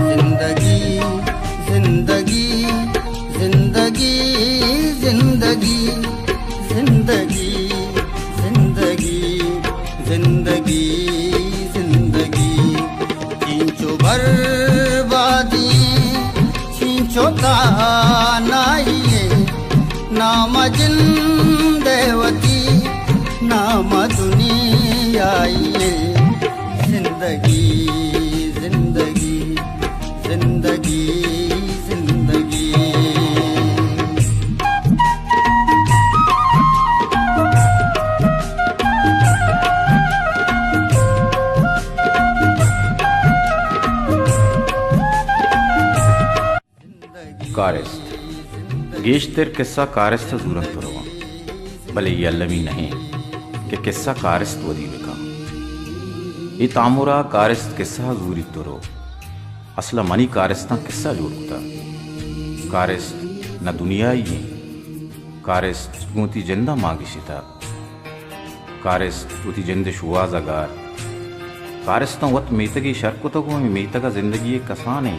زندگی، زندگی، زندگی، زندگی، زندگی، زندگی، زندگی، زندگی۔ چینچو بربادی، چینچو تانائی، نام جند وتی، نام دنیائی۔ زندگی، زندگی، زندگی، زندگی۔ کارست۔ گیشتر کسہ کارست ء زورنت تو رواں، بلے اے المی نہ انت کہ کسہ کارست ودی بکن۔ اے تامرا کارست کسہ ء زوریت تو رو۔ اسل ء منی کارستاں کسہ جوڑ کتہ۔ کارست نہ دنیائی انت۔ کارست گوں وتی جند ء مان گیشتہ۔ کارست وتی جند ء شوہاز ء گار۔ کارستاں وت میتگے شر کتگ ء ہمے میتگ ء زندگی ء کسانیں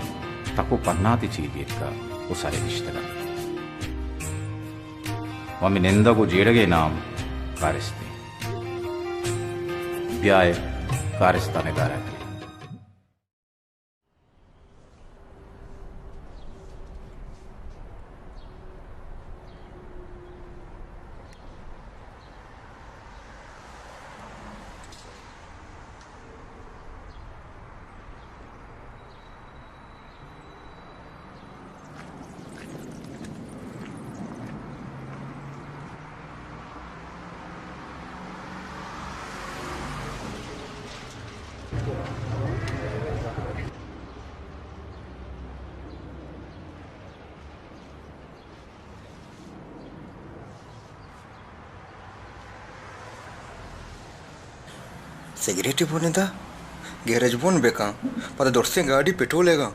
تک ء پہناتے چیر گیتکہ ء سر ء نشتگ انت۔ ء ہمے نندگ ء جیڑگ ء نام کارست انت۔ بیائے کارست ء ندارہ کنیں۔ سگریٹے بن ادا، گیرج بن بکن، پدا درستیں گاڑی پٹرول ء گا،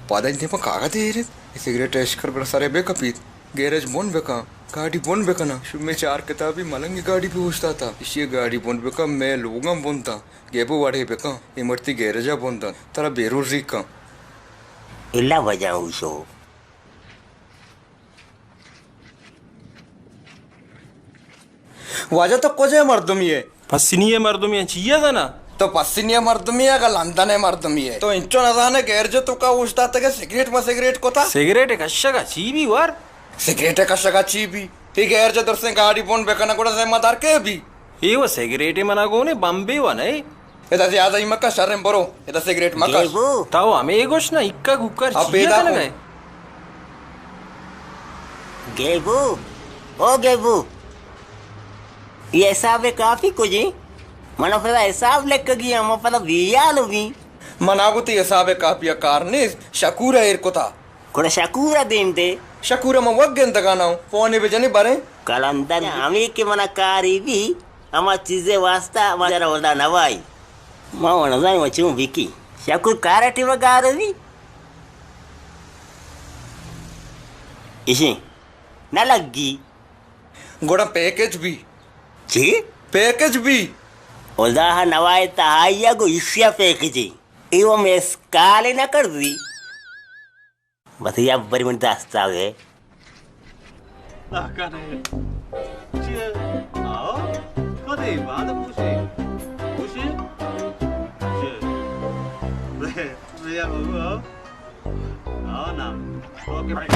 پدا انت پہ کاگد ء ایرت، سگریٹ اشکر بر سر ء بہ کپیت، گیرج بن بکن، گاڑی بن بکن، شمے چار کتابی ملنگ گاڑی بہ اوشتاتا، اشی گاڑی بن بکن، مئے لوگاں بنتا، گیبو وڑے بکن، اے مرتی گیرج ء بندن، ترا بے روزی کن۔ الا وجہ اوشو۔ واجہ تو کجے مردمی ئے؟ پسنی ئے مردمی ئے، چی ئے زانا؟ تو پسنی ئے مردمی ئے، اگا لندن ئے مردمی ئے۔ تو انچو نزانے گیرج توکا اوشتاتگے سگریٹ ما سگریٹ کتا؟ سگریٹ کشگا چی بی ور؟ سگریٹ کشگا چی بی؟ تی گیرج درسیں گاڑی بون بکنا گڑا ذمہ دار کے بی؟ اے و سگریٹ منا گونے بمبے و نئے۔ ادا زیادہ ہی مکا شرم برو، ادا سگریٹ مکش۔ گیبو۔ تو ہمے گوش نا، اکا گوکر اب چیا پیدا کنگا کن۔ ئے؟ گیبو، او گیبو، اے حساب کاپی کجی؟ من پدا حساب لکگی ہم، من پدا بیال بی۔ من آگو تی حساب کاپی کار نیست، شکور ایر کتا۔ گڑا شکور ء دیم دے۔ شکور ء من وت گندگا نہ اوں، فونے بجنے بریں۔ کلندر ہمے کہ منا کاری بی، ہما چیزے واسطہ ما ترا ودا نوائی۔ ما و نزانیں و چون بکی۔ شکور کار ء ٹیم ء گار بی۔ اشیں نہ لگی۔ گڑا پیکج بی۔ چی؟ پیکج بی۔ خدا نوائی تہائی ء گو اشیا پیکجی۔ ایو مسکال نہ کر بی۔ بس یا بری من دست آوے۔ آ کنے۔ چیے؟ آؤ۔ کدے بعد پوچھے۔ پوچھے؟ چیے؟ بھیا بابو آؤ۔ آؤ نا۔ اوکے بھائی۔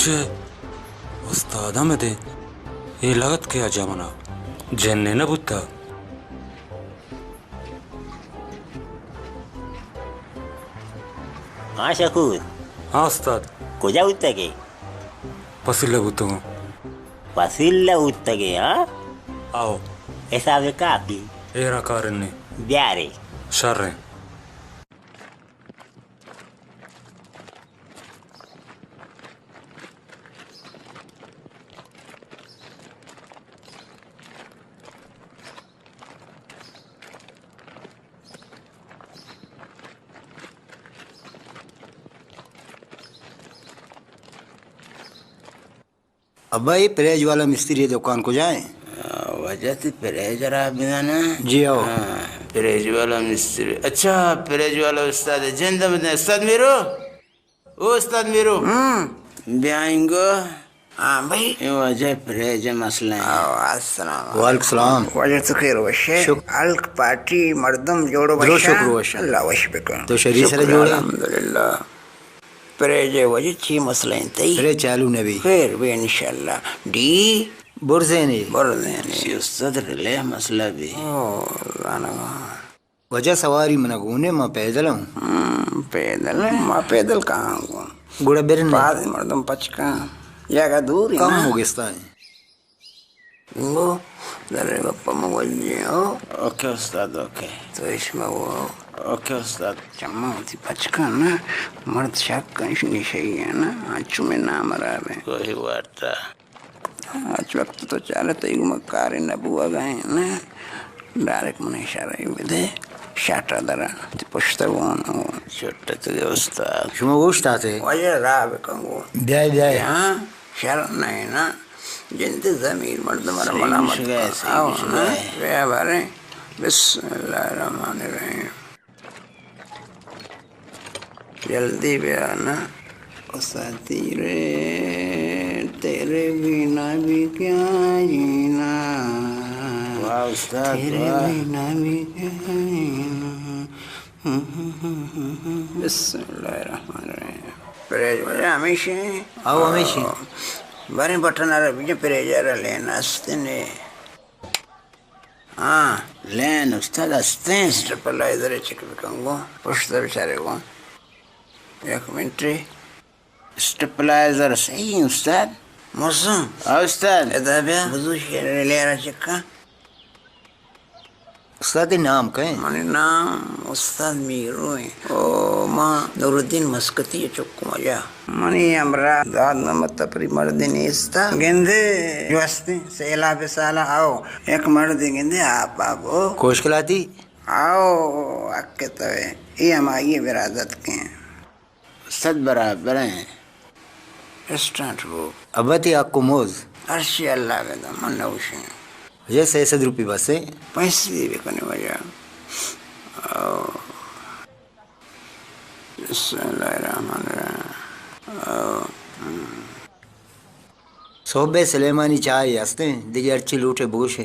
چے استاد ہم دے، اے لگت کہ آ جمنا جن نہ بوتا۔ ہاں شکور۔ ہاں استاد۔ کجا بوتگے؟ پسیلہ بوتگوں۔ پسیلہ بوتگے، ہاں؟ آؤ۔ حساب کاپی؟ ایرا کارنے۔ بیارے۔ شریں۔ ابا، اے پریج والا مستری ءِ دکان کجا ایں؟ آ، واجہ تئی پریج را بزانا؟ جی ہو۔ ہاں، پریج والا مستری۔ اچھا، پریج والا استاد ءِ جند ءَ بدے۔ استاد میرو؟ او استاد میرو۔ ہم۔ بیائیں گو۔ ہاں بھائی۔ اے واجہ پریج ءِ مسئلہ ایں۔ آ، السلام علیکم۔ وعلیکم السلام۔ واجہ تو خیر وش ئے؟ شکر۔ ہلک پارٹی مردم جوڑ و وش اَنت؟ شکر وش اَنت۔ اللہ وش بکن۔ تو شری سر شکر جوڑ ئے؟ الحمدللہ۔ پریج ءِ واجہ چی مسئلہ ایں تئی؟ پریج چالو نہ بی۔ خیر بی انشاءاللہ۔ ڈی؟ برزینے۔ برزینے۔ شی استاد رلے مسئلہ بی۔ او، زانگا۔ واجہ سواری من ءَ گون ایں، من پیدل آں۔ ہم، پیدل ایں، ما پیدل کاں گون۔ گڑا برن۔ پاد مردم پچ کن۔ جاگہ دور ایں کم نا۔ مگستا ایں۔ گو، در گپ مگوجی ہو۔ اوکے استاد، اوکے۔ تو اش مگو۔ اوکے استاد۔ چماں وتی پچ کن نا، مرد شک کنش نشئی ایں نا، انچو میں نام رابیں۔ کوئی وارتا۔ ہچ وقت تو چارے تئی گوما کارے نہ بوگا ایں نا۔ ڈائریکٹ من اشارہ بدے، شاٹا درا، تئی پشتا گون۔ شٹتگے استاد۔ شما اوشتاتے؟ واجہ راہ بکن گو۔ بیائے، بیائے۔ ہاں، شر نہ ایں نا۔ جند ءِ ضمیر مردم را ملامت کن۔ آؤ نا۔ بیا باریں۔ بسم اللہ الرحمن الرحیم۔ جلدی بیا نا۔ استاد تیرے، تیرے بنا بھی کیا جینا۔ واہ استاد، تیرے واہ۔ بنا بھی کیا جینا۔ بسم اللہ الرحمن الرحیم۔ پریج واجہ ہمیشی؟ آؤ، ہمیشی۔ باریں بٹن ءَ را بجن، پریج ءَ را لین است نے۔ ہاں، لین استاد استیں۔ اسٹیپلائزر چیک بکن گو، پشت بچارے گو۔ یک منٹ۔ اسٹیپلائزر صحیح ایں استاد۔ موسم۔ ہاں استاد۔ ادا بیا، بزو شیر لیرا چیک کن۔ استاد نام کئے؟ منی نام استاد میرو ایں۔ او، ما نورالدین مسکتی ءِ چک اوں واجہ۔ منی ہمراہ داد محمد تپری مردے نیستا۔ گندے جو استیں، سیلا بسالا آؤ۔ یک مردے گندے آپ آپ او۔ کوشکلاتی؟ آؤ، حق توے۔ اے ہمائی ءِ برادت کیں۔ صد برابر ایں۔ اسٹارٹ بو۔ ابا تئی حق و موز۔ ہرچی اللہ بدا، من نہ گوشیں۔ واجہ سئے سد روپی بس ایں۔ پنچ سدی بکنے واجہ۔ او۔ بسم اللہ الرحمن الرحیم۔ او۔ سہب ءِ سلیمانی چاہے ہستیں، دگہ ہرچی لوٹے بگوشے۔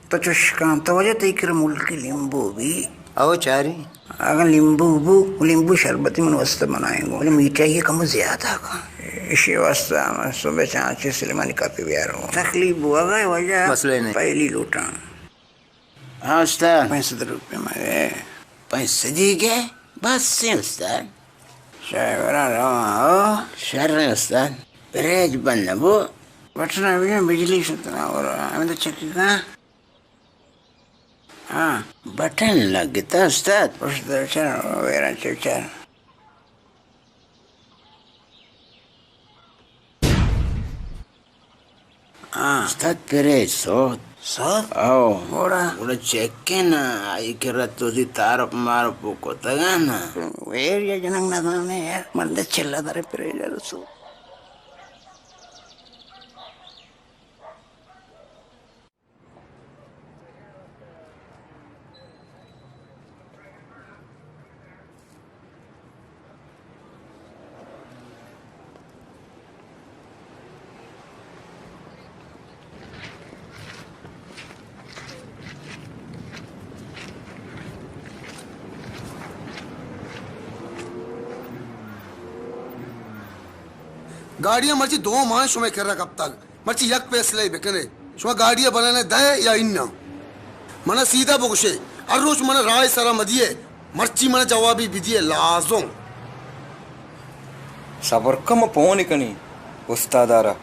تو چش کن، تو واجہ تئی کرا ملکی لیمبو بی؟ او چاری۔ اگاں لیمبو بو، لیمبو شربتی من واسطہ بنائیں گو، بلے میٹھائی کمو زیادہ کن۔ اشی واسطہ من صبح چانچے سلیمانی کپی بیاروں۔ تکلیف بو، اگاں واجہ مسئلہ نہیں۔ پہلی لوٹاں۔ ہاں استاد۔ پنچ سد روپے مگے۔ پنچ سدی کے؟ بس ایں استاد۔ شاہ برا رواں ہو۔ شر ایں استاد۔ پریج بند نہ بو۔ بٹنا بجن، بجلی شتنا اور ہمیں تو چکی کن۔ ہاں۔ بٹن لگتا استاد۔ پشت چر، ویرا چر۔ ہاں۔ استاد پریج سوت۔ سوت؟ او۔ گڑا؟ گڑا چیک کن نا، آئی کرا تو دی تعارف معارف کتگا نا۔ ویر یا جنگ نزانے یار، مرد چلا در پریج سوت۔ گاڑیاں مرچی دو ماہ شمئے کرا کپتگ۔ مرچی یک فیصلہ ئے بکنے، شما گاڑی ءَ بنانے دئے یا اناں؟ منا سیدھا بگوشے، ہر روچ منا راہ ءِ سرا مدیے، مرچی منا جوابے بدیے لازم۔ صبر کن، من پون کنی استاد ءَ را۔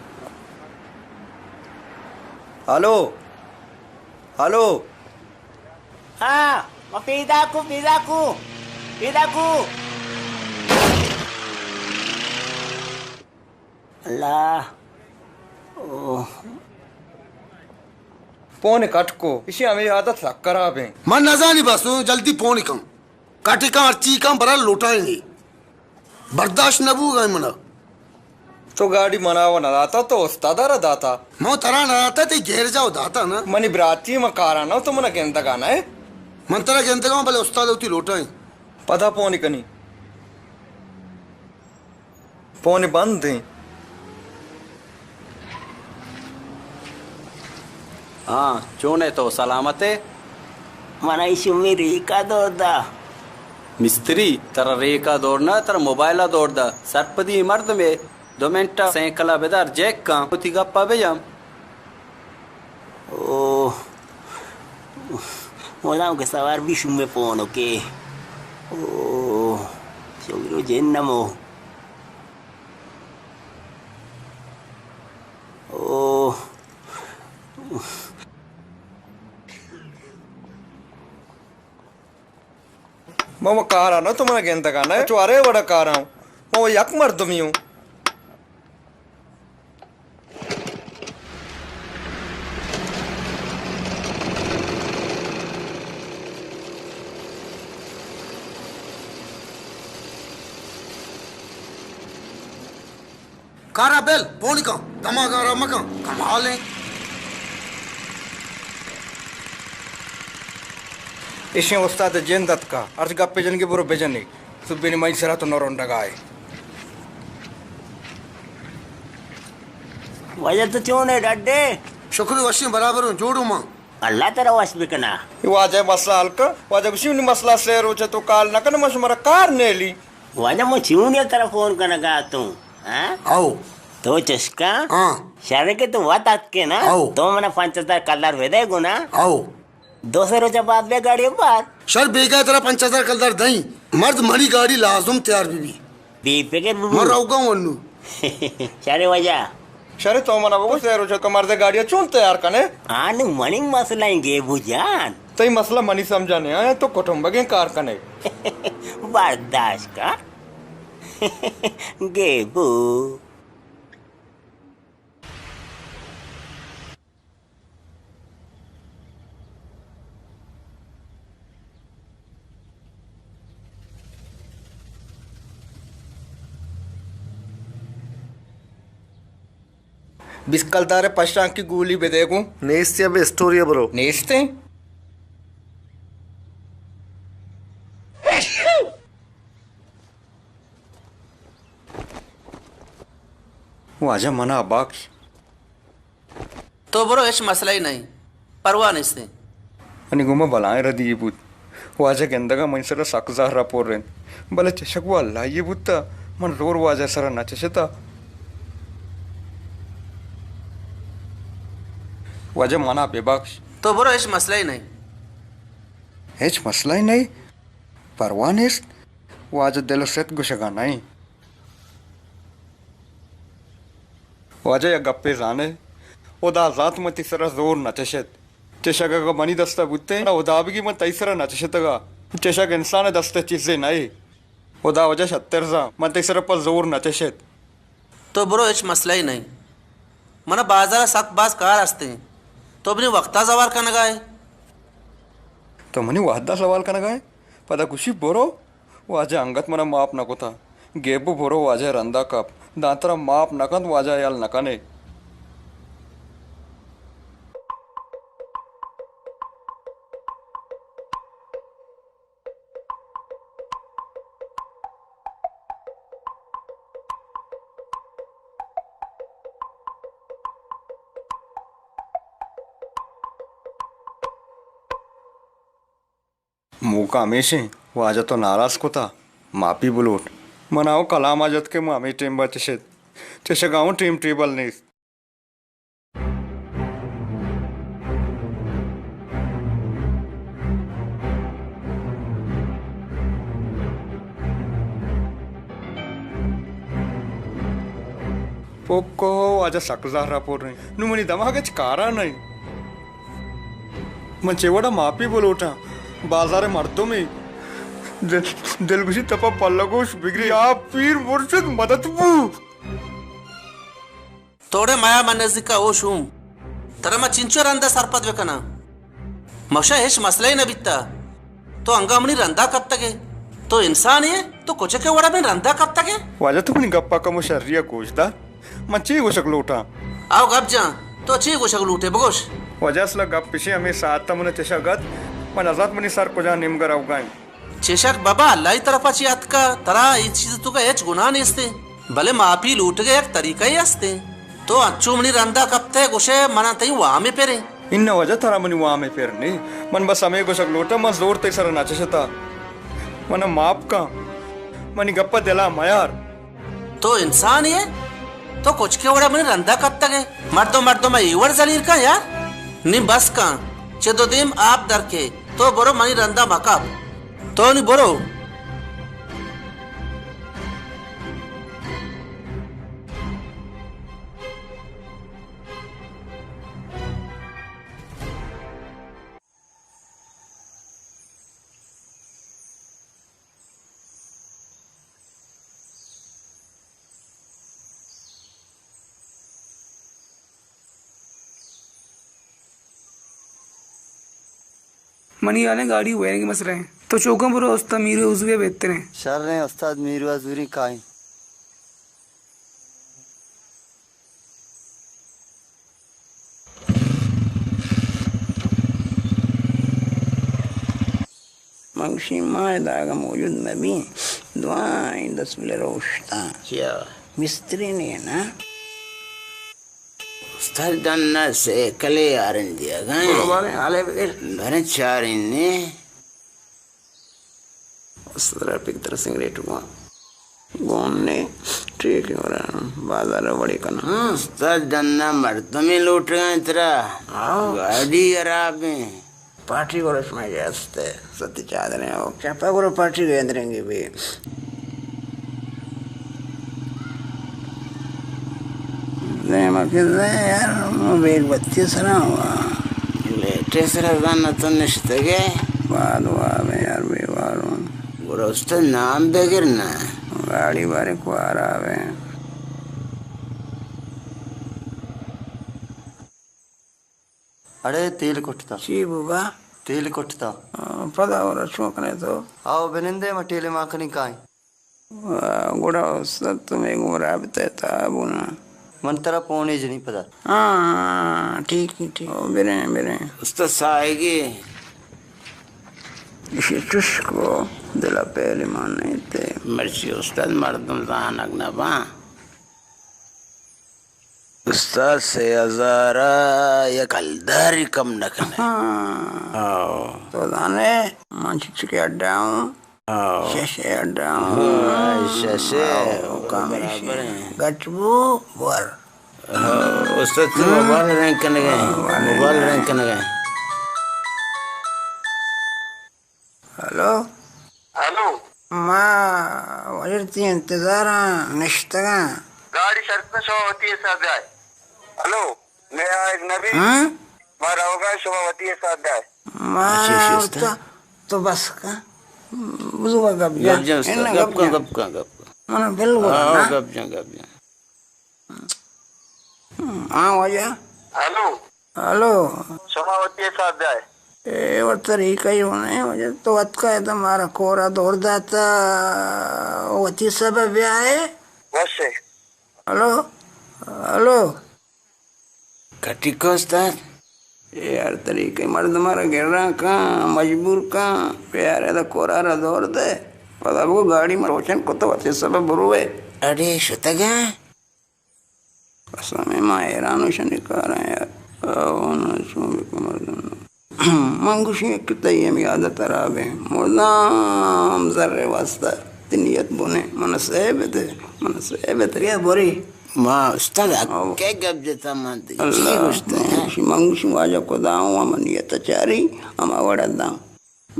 Hello, hello. ہاں، من پیداک اوں، پیداک اوں، پیداک اوں۔ اللہ۔ اوہ۔ پون کٹ کو، اشی ہمے عادت سک خراب ایں۔ من نزانی بس، جلدی پون کن۔ کٹ کن، ہرچی کن، برا لوٹائیں گے۔ برداشت نہ بوگا منا۔ تو گاڑی منا و نہ داتا، تو استاد ء را داتا۔ من ترا نہ داتا، تئی گیرجا و داتا نا۔ منی براتی، من کارا نہ، تو منا گندگا نہ ئے۔ من ترا گندگا ہوں، بلے استاد وتی لوٹائیں۔ پدا پونی کنی۔ پونی بند ایں۔ ہاں، چون ئے تو؟ سلامت ئے؟ من ای شومی ریکا دور دا۔ مستری، ترا ریکا دور نہ، ترا موبائلا دور دا۔ سرپدی مردمے، دو منٹا سائیکلا بدار، جیک کن، وتی گپا بجم۔ او، مدام کہ سوار بی شومے پونو کے۔ او، شومی رو جن نمو۔ او۔ من و کارا نہ، تو منا گندگا نہ، چو ہرے وڑا کارا ہوں۔ من و یک مردمی ہوں۔ کارا بل، پونی کن، دماغ آرام مکن، کمال ایں۔ ایشیں استاد جند اتکا، ہرچ گپے جنگے برو بجنے، سبینی مئی سرا تو نہ رونڈگائے۔ واجہ تو چون ئے ڈڈے؟ شکر وشیں برابر ہوں، جوڑ ہوں ماں۔ اللہ ترا وش بکنا۔ اے واجہ مسئلہ حل کن۔ واجہ گوشی منی مسئلہ سے روچ تو کال نہ کن، من شمارا کار نیلی۔ واجہ من چونی ترا فون کنگا اتوں، ہاں؟ او۔ تو چشکا؟ ہاں۔ شر کہ تو وت اتکے نا؟ او۔ تو منا پنچ ہزار کلدار بدے گو نا؟ او۔ دو سے روچ بعد بے گاڑی بار۔ شر بیگا ترا پنچ ہزار کلدار دئیں۔ مرد منی گاڑی لازم تیار بی بی۔ بے فکر ببو۔ من روگا ہوں انو۔ شرے واجہ۔ شرے تو منا بگو، سے روچ کہ مردے گاڑی چون تیار کنے؟ آ نو منی مسئلہ ایں گیبو جان۔ تئی مسئلہ منی سمجھا نہ آیا، تو کٹمبگیں کار کنے۔ برداشت کن۔ گیبو۔ بیست کلدار پشانکی گولی بدے گوں۔ نیست یا بے اسٹوری برو۔ نیست ایں۔ واجہ منا بخش۔ تو برو، ہچ مسئلہ ئے نہ ایں، پرواہ نیست ایں۔ منی گوما بلائیں ردی یے بوت۔ واجہ گندگا منی سرا سک زہرا پر انت، بلے چشک و اللہ یے بوتا، من زور واجہ سرا نہ چشتا۔ واجہ منا ببخش۔ تو برو، ہچ مسئلہ ئے نہ ایں۔ ہچ مسئلہ ئے نہ ایں؟ پرواہ نیست۔ واجہ دل و ست گوشگا نہ ایں۔ واجہ یک گپے زانے، ہدا زانت من تئی سرا زور نہ چشت۔ چشگ اگہ منی دستا بوتیں، ہدا بگی من تئی سرا نہ چشتگا۔ چشگ انسان دستا چیزے نہ اے۔ ہدا واجہ شتر زان، من تئی سرا پہ زور نہ چشت۔ تو برو، ہچ مسئلہ ئے نہ ایں۔ منا بازارا سک باز کار ہستیں۔ تو منی وقتا زوال کنگا ئے۔ تو منی وہدا زوال کنگا ئے؟ پدا گوشی برو۔ واجہ انگت منا ماپ نہ کتا۔ گیبو برو، واجہ رندا کپ۔ داں ترا ماپ نہ کنت، واجہ یل نہ کنے۔ موقع ہمیش ایں، واجہ تو ناراض کتا، ماپی بلوٹ۔ منا و کلام ء جت کہ ما ہمے ٹیم ء چشت، چشگ ء اوں ٹیم ٹیبل نیست۔ پوکو، واجہ سک زہر ء پریں۔ نوں منی دماغ ہچ کار ء نہ انت۔ من چے وڑ ء ماپی بلوٹاں؟ بازار ء مردمے دل، دلگوشی تپا پلگوش بگری۔ یا پیر مرشد مدد بو۔ توڑے میا من نزیکا او شوم۔ ترا ما چنچو رندا سرپد بکناں؟ مشا ہچ مسئلہ ئے نہ بیتا۔ تو انگا منی رندا کپتگے۔ تو انسانے ئے؟ تو کچکے وڑا منی رندا کپتگے؟ واجہ تو منی گپا کمو شری ء گوش دار۔ من چی گوشگ لوٹاں؟ آؤ گپ جان، تو چی گوشگ لوٹے بگوش۔ واجہ اصل ءَ گپ اشی، ہمے ساعت ءَ من چشگ ات، من نزانت منی سر کجا نیمگ ءَ روگا انت۔ چشک بابا، اللہ ءِ طرفا چی اتکا، ترا اے چیز توکا ہچ گناہ نیستے، بلے معافی لوٹگے یک طریقہ ئے ہستے۔ تو انچو منی رندا کپتے گوشے منا تئی وامے پرے۔ انہ واجہ، ترا منی وامے پر نے، من بس ہمے گوشگ لوٹاں، من زور تئی سرا نہ چشتا، منا معاف کن، منی گپا دلا میار۔ تو انسانے ئے؟ تو کچکے وڑا منی رندا کپتگ ئے؟ مردم مردم ءَ اے وڑ زلیل کن یار۔ نی بس کن، چد ءُ دیم آپ در کے، تو برو منی رندا مکپ۔ تو نی برو۔ منی ہیال ءَ گاڑی وائرنگ ءِ مسئلہ ایں۔ تو چوکاں برو، استاد میرو حضوری ءَ بہتر ایں۔ شر ایں استاد، میرو حضوری کائیں۔ من گوشی ما ادا اگاں موجود مہ بیں، دعائیں دست بلے روشتاں۔ چیا؟ مستری نے نا؟ استاد ڈن ءَ سیکلے آرن دیگا ایں۔ برو باریں حالے بگر۔ بریں چاریں نے۔ استاد ءَ پک ترا سنگریٹ گون۔ گون نے، ٹھیک ہے، اور بازار ءَ وڑے کنا۔ ہاں، استاد ڈن ءَ مردمے لوٹگا ایں ترا۔ ہاں۔ گاڑی خراب ایں۔ پارٹی گورا شما جست ئے، ستی چادریں او۔ چپا گورا پارٹی گیندرنگی بی۔ دیما کہ زہ یار، ما بیگ بتی سرا ہوا۔ لیٹے سرا زان تو نشتگے۔ بعد واب یار، بے وارون۔ گورا استاد نام بگر نا۔ گاڑی بارے کوارا بے۔ اڑے تیل کٹتا۔ چی بوگا؟ تیل کٹتا۔ آ، پدا ورا چون کنے تو؟ آؤ بنندے، ما ٹیلے مان کنی کائیں۔ آ، گڑا استاد تو مے گوں رابطہ تا بونا۔ من ترا پونے جنی پدا۔ ہاں، ٹھیک ہے، ٹھیک۔ او، بریں، بریں۔ استاد سائگی۔ اشی چشکو دلا پہلے مان نہیں تے۔ مرچی استاد مردم زانگ نہ باں۔ استاد، سے ہزار ءَ یک کلدارے کم نہ کن ئے۔ ہاں۔ ہاؤ۔ تو زان ئے، من چچکے اڈا اوں۔ ہاؤ۔ ششے اڈا اوں۔ ہاں، ششے۔ ہاؤ، کمیشی۔ برابر ایں۔ گٹ بو، بور۔ ہاؤ، استاد، تو موبائل رنگ کنگ ئے۔ ہاں، موبائل رنگ کنگ ئے۔ ہلو۔ ہلو۔ ما وزیر تئی انتظاراں نشتگاں۔ گاڑی شرط شما وتی حساب بیائے۔ ہلو، مئے آیگ نبی۔ ہاں؟ ما روگاں، شما وتی حساب بیائے۔ ما اچھا، اچھا، استاد۔ تو، تو بس کن۔ بزو گپ جا۔ گپ جا استاد، اناں گپ گپ کن، جا۔ گپ کن، گپ کن۔ من بل گورا ہاں، نا۔ گپ جا، گپ جا۔ ہاں، واجہ۔ ہلو۔ ہلو۔ شما وتی حساب بیائے۔ اے وڑ طریقہ ہی ہونا ہے، واجہ۔ تو اتکا ہے تو مارا کورا دور داتا، وتی حساب بیائے۔ وش ہے۔ ہلو۔ ہلو۔ کٹی کو استاد؟ اے ہر طریقے مردم را گران کن، مجبور کن، پیار دا کورا را دور دے۔ پدا بگو گاڑی مروچن کتو وتی حساب بروے۔ اڑے شتگا؟ قسم، ما حیران و شنی کاراں یار۔ آ، او نا، چون بکن مردم نا۔ من گوشی کہ تئی ہمے عادت حراب ایں۔ مدام زر واسطہ تئی نیت بنے۔ من سیب تے، من سیب تے۔ بیا بوری۔ ما استاد او۔ کئے گپ جتا، من تئی چی اللہ، گوشتا؟ من گوشی، من گوشی واجہ خدا ہوں، ہم نیت چاری، ہما وڑا داں۔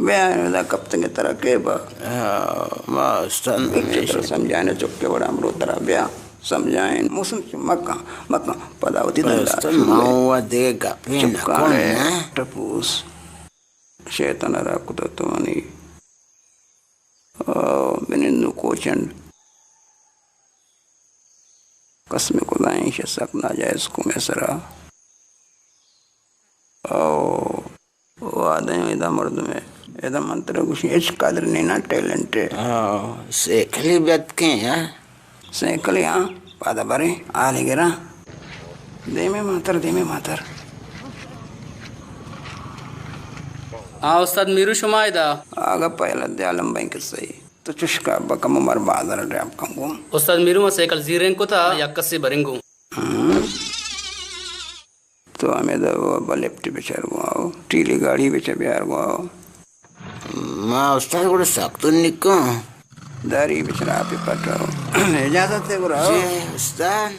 بیا ادا کپتگے ترا کے با۔ ہاں، ما استاد ہمیش۔ ترا سمجھائیں چکے وڑا امرو ترا بیا سمجھائیں۔ موسم چ مکن، مکن۔ پدا وتی دندا استاد، ما ہوا دے گپے نہ کن، ٹپوس۔ شیطان را کتا تو منی۔ او، بنندو کوچنڈ۔ قسم خدائیں، ایشی سک ناجائز کو مئے سرا۔ او، وعدہ ادا مردم ہے۔ ادا من ترا گوشی، ہچ قدر نہیں نا، ٹیلنٹ ہے۔ ہاں، سیکلی بیت کے، ہاں؟ سیکلی، ہاں۔ پدا بریں، حالے گراں۔ دیمے ماتر، دیمے ماتر۔ ہاں، استاد میرو، شما ادا؟ آ گپ یلہ دے، لمبیں قصہ ای۔ تو چشکا بکم، مر بازار ڈراپ کن گوں۔ استاد میرو، ما سائیکل زیریں کتا، یک کسے بریں گوں۔ ہاں۔ تو ہمے دو لفٹ بچار گوں آؤ، ٹیلی گاڑی بچار بیار گوں آؤ۔ ما استاد گڑا سک تو نکاں۔ داری بچار آپ پٹاؤ۔ اجازت ہے گڑا آؤ۔ جی استاد۔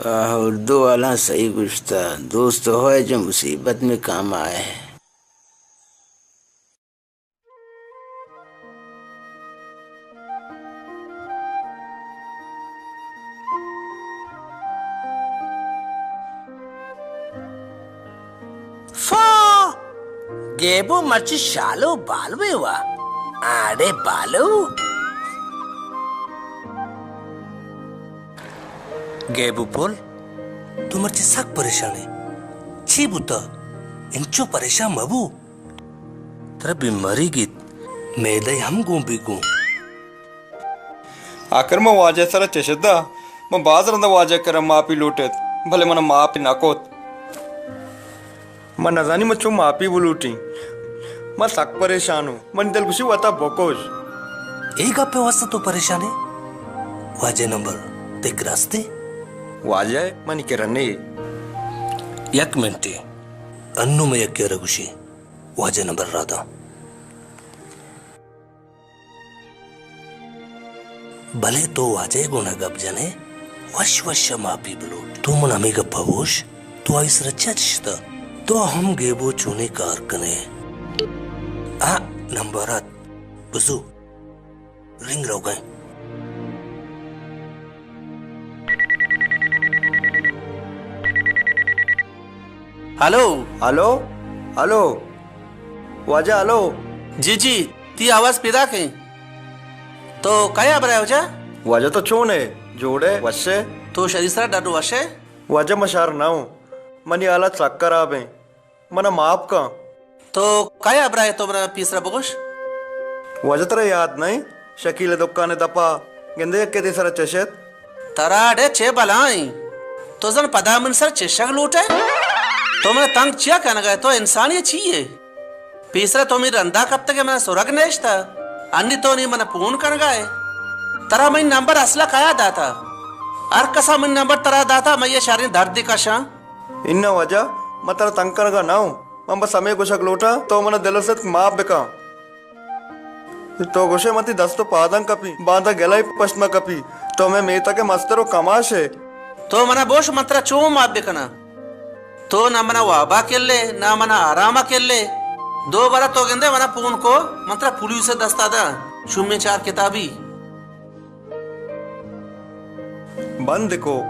آہ، اردو والا صحیح گوشتا، دوست ہو جو مصیبت میں کام آئے۔ فا! گیبو مرچی شالو بالوے وا۔ آڑے بالو۔ گیبو پل، تو مرچی سک پریشان ئے۔ چی بوتا؟ انچو پریشان مبو۔ ترا بیماری گیت، میدہ ہم گون بی گون۔ آخر من واجہ سرا چشتا، من باز رندا واجہ کرا معافی لوٹت، بلے منا معاف نہ کت۔ من نزانی من چون معافی بلوٹیں۔ من سک پریشان ہوں، منی دل گوشی وتا بکش۔ اے گپے واسطہ تو پریشان ئے؟ واجہ نمبر تئی کرا استے؟ واجہ منی کرا نے۔ یک منٹے، انو من یکے را گوشی۔ واجہ نمبر را داں۔ بلے تو واجہ ء گونا گپ جن ئے، وش وش ء ماپی بلوٹ۔ تو من ہمے گپ ء گوش، تو آئی سرا چیا چشتہ؟ تو ہم گیبو چونیں کار کن ئے؟ آ نمبر ات، بزو۔ رنگ روگا انت۔ ہلو۔ ہلو، ہلو، واجہ ہلو۔ جی جی، تئی آواز پیداک انت۔ تو کئے ہبرا ئے واجہ؟ واجہ تو چون ئے؟ جوڑ ئے؟ وش ئے؟ تو شری سرا ڈڈ وش ئے؟ واجہ من شر نہ اوں، منی حالت سک خراب انت۔ منا معاف کن۔ تو کئے ہبرا ئے، تو منا پیسرا بگوش۔ واجہ ترا یات نہ انت؟ شکیل ء دکان ء دپا گندے یکے تئی سرا چشت۔ ترا اڑے چے بلا انت؟ تو زن پدا من سر چشگ لوٹ ئے؟ تو منا تنگ چیا کنگ ء ئے؟ تو انسانے چی ئے؟ پیسرا تو منی رندا کپتگ ئے، منا سرگ نیشتہ۔ انی تو نی منا پون کنگا ئے۔ ترا منی نمبر اصلا کیا داتا؟ ہر کسا منی نمبر ترا داتا، من یہ شریں دردی کشاں۔ اناں واجہ، من ترا تنگ کنگا نہ اوں۔ من بس ہمے گوشگ لوٹاں، تو منا دل ء ستک معاف بکن۔ تو گوشے من تئی دست و پاداں کپی، باندا گلہ ء پشت ما کپی۔ تو مئے میتگ ء مستر و کماش ئے۔ تو منا بوش، من ترا چون معاف بکناں؟ تو نہ منا وابا کلے، نہ منا آراما کلے۔ دو برا تو گندے منا پون کو، من ترا پولیس ء دستا داں۔ شومیں چار کتابی۔ بند کو۔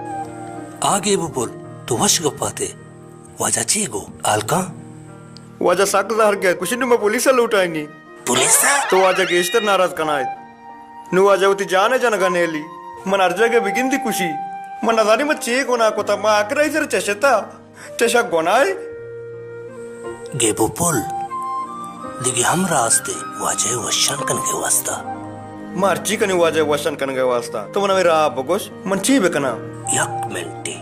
آ گیبو پل، تو وش گپاتے۔ واجہ چی گو؟ ہلکاں؟ واجہ سک زہر گیت، گوشی نوں ما پولیس ء لوٹائینی۔ پولیس ء؟ تو واجہ گیشتر ناراض کنائیت۔ نوں واجہ وتی جان ء جنگ ء نیلی۔ من ہر جاگہ بگندی کشی۔ من نزانی من چے گناہ کتا، من آکرائی سر چشتا۔ چشک گناہے؟ گیبو پل، دگہ ہم راہ استے واجہ ء وشان کنگ ء واسطہ۔ ما ہرچی کنیں واجہ ء وشان کنگ ء واسطہ۔ تو من ہمے راہ بگوش، من چی بکناں؟ یک منٹے۔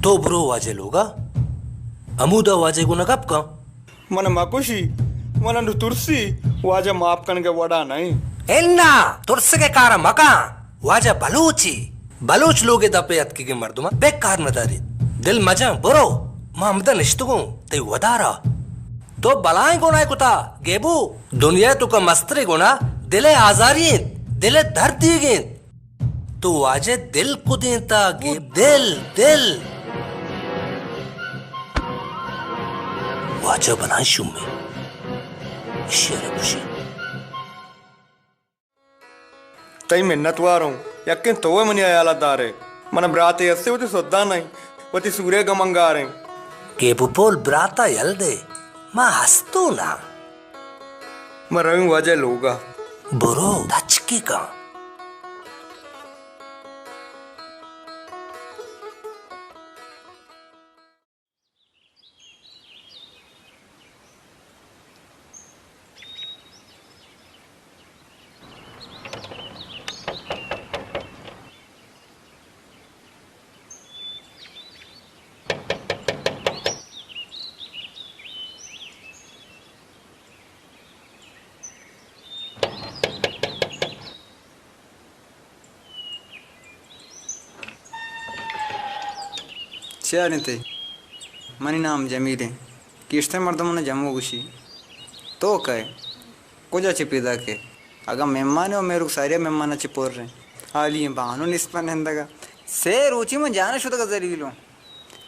تو برو واجہ لوگا، ہمودا واجہ گونا گپ کن۔ من مکشی، من انو ترسی، واجہ معاف کنگے وڑا نئیں۔ انا، ترسگے کارا مکن۔ واجہ بلوچی، بلوچ لوگے دپے اتکگیں مردماں بے کار نداریت۔ دل مجن، برو، ما ہمدا نشتگوں، تئی ودارا۔ تو بلائیں گناہ کتا، گیبو۔ دنیا توکا مستریں گناہ دل ء آزاری انت، دل ء دردیگ انت۔ تو واجہ دل کدینتا، گیبو، دل، دل۔ واجہ بلائیں شومیں، اشی ء نہ گوشی۔ تئی منت واروں، یکیں تو ء منی ہیال ء دارے۔ من براتے ہستے وتی سدان ء، وتی سورے گمنگاریں۔ گیبو پول، براتا یل دے، ما ہستوں نا۔ من رویں واجہ لوگا۔ برو، تچکی کن۔ چے حال انت تئی؟ منی نام جمیل انت۔ گیشتر مردم منا جمو گوشی۔ تو کئے؟ کجا چہ پیداک ئے؟ اگاں مہمانے و مہروک ساری ء مہمان ء چہ پر انت۔ حالی ایں بانو نیست پہ نندگ ء۔ سے روچی من جان ء شتگ ء ذلیل اوں۔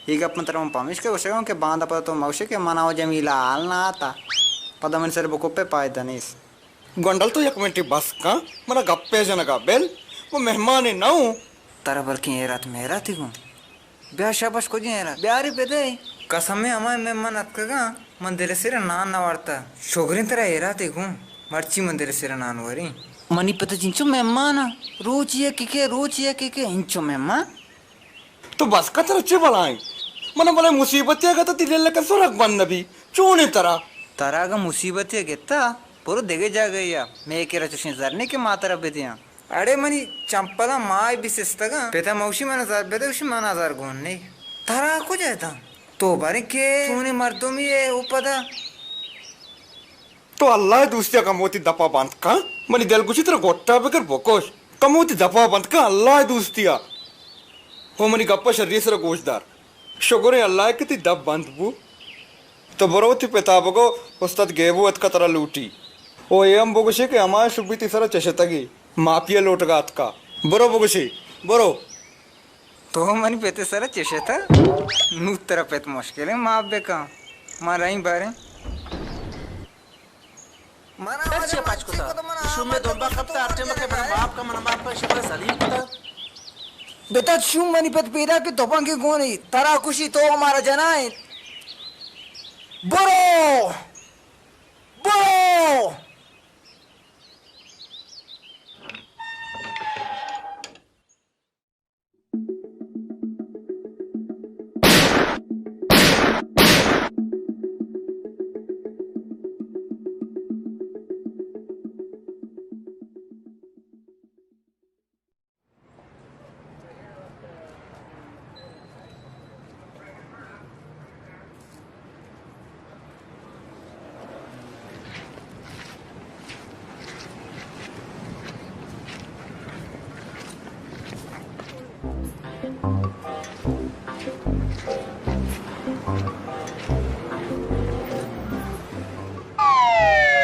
اے گپ من ترا من پمیشکا گوشگ ء اوں کہ باندا پدا تو مہ گوشے کہ من ء جمیل ء حال نہ آتا۔ پدا منی سر بکپے پائدہ نیست۔ گونڈل، تو یک منٹے بس کن، من ء گپے جنگ ء بل، من مہمانے نہ اوں۔ ترا بلکیں ہیرات مہراتے گوں۔ بیا شاباش، کجیں ہیرات؟ بیاری بدئے۔ قسم ء ہمائیں مہمان اتکگاں، من دل ء سر ء نان نہ وارتہ۔ شگریں ترا ہیراتے گوں، مرچی من دل ء سر ء نان وریں۔ منی پت چنچو مہمان ء، روچ یکے کہ، روچ یکے کہ، انچو مہمان۔ تو بس کن، ترا چے بلائیں؟ من ء بلائیں مصیبتے ء گتہ، تئی دل ء کن سرگ بند نہ بی۔ چونیں ترا؟ ترا اگاں مصیبتے ء گتہ، برو دگہ جاگہے ء، مئے کرا چشیں زر نے کہ ما ترا بدیاں۔ اڑے منی چمپلاں ماہ بی سستگاں۔ پتا موشی من زر بدے، گوشی من زر گون نی۔ ترا کجا داں؟ تو باریں کہ چونیں مردمی ئے او پدا۔ تو اللہ ء دوستی ء کمو وتی دپا بند کن۔ منی دل گوشی ترا گٹا بگر بکش۔ کمو وتی دپا بند کن اللہ ء دوستی ء۔ ہو منی گپا شری سرا گوش دار۔ شگریں اللہ ء کہ تئی دپ بند بو۔ تو برو وتی پتا بگو استاد گیبو اتکا ترا لوٹی۔ او اے ہم بگوشے کہ ہما شبی تئی سرا چشتگی، ماپی ء لوٹگا اتکا۔ برو بگوشے، برو۔ تو منی پت ء سرا چشتہ؟ نوں ترا پت مشکلیں، ماپ بکن۔ ما رئیں باریں۔ من ء چے پچ کتا؟ شوم ء دمبا کپتا، ہر ٹیم کہ من ء ماپ کن، من ء ماپ کن، شمرا ذلیل کتا۔ بتا شوم، منی پت پیدا کہ تپنگے گونی، ترا کشی تو مارا جنائیں۔ برو! برو!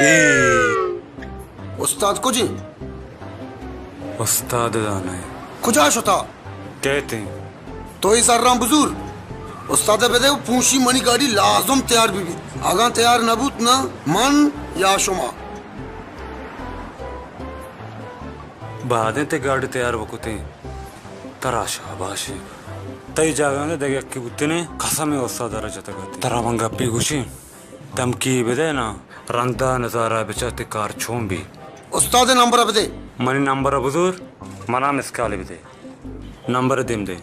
اے استاد کجے؟ استاد دانے۔ کجا شتا؟ کہتے؟ تو اے زراں بزور۔ استاد ء بدے و پونشی منی گاڑی لازم تیار بہ بیت۔ اگاں تیار نہ بوت نا من یا شما۔ بادیں تئی گاڑی تیار بکتیں، ترا شاباشی۔ تئی جاگہ ء دگہ یکے بوتنے، قسم استاد ء را جتگ ات۔ ترا من گپے گوشیں۔ دمکی بدئے نا، رندا نظارہ بچار تئی کار چون بی۔ استاد نمبر بدے۔ منی نمبر بزور، منا مسکال بدے۔ Number them they.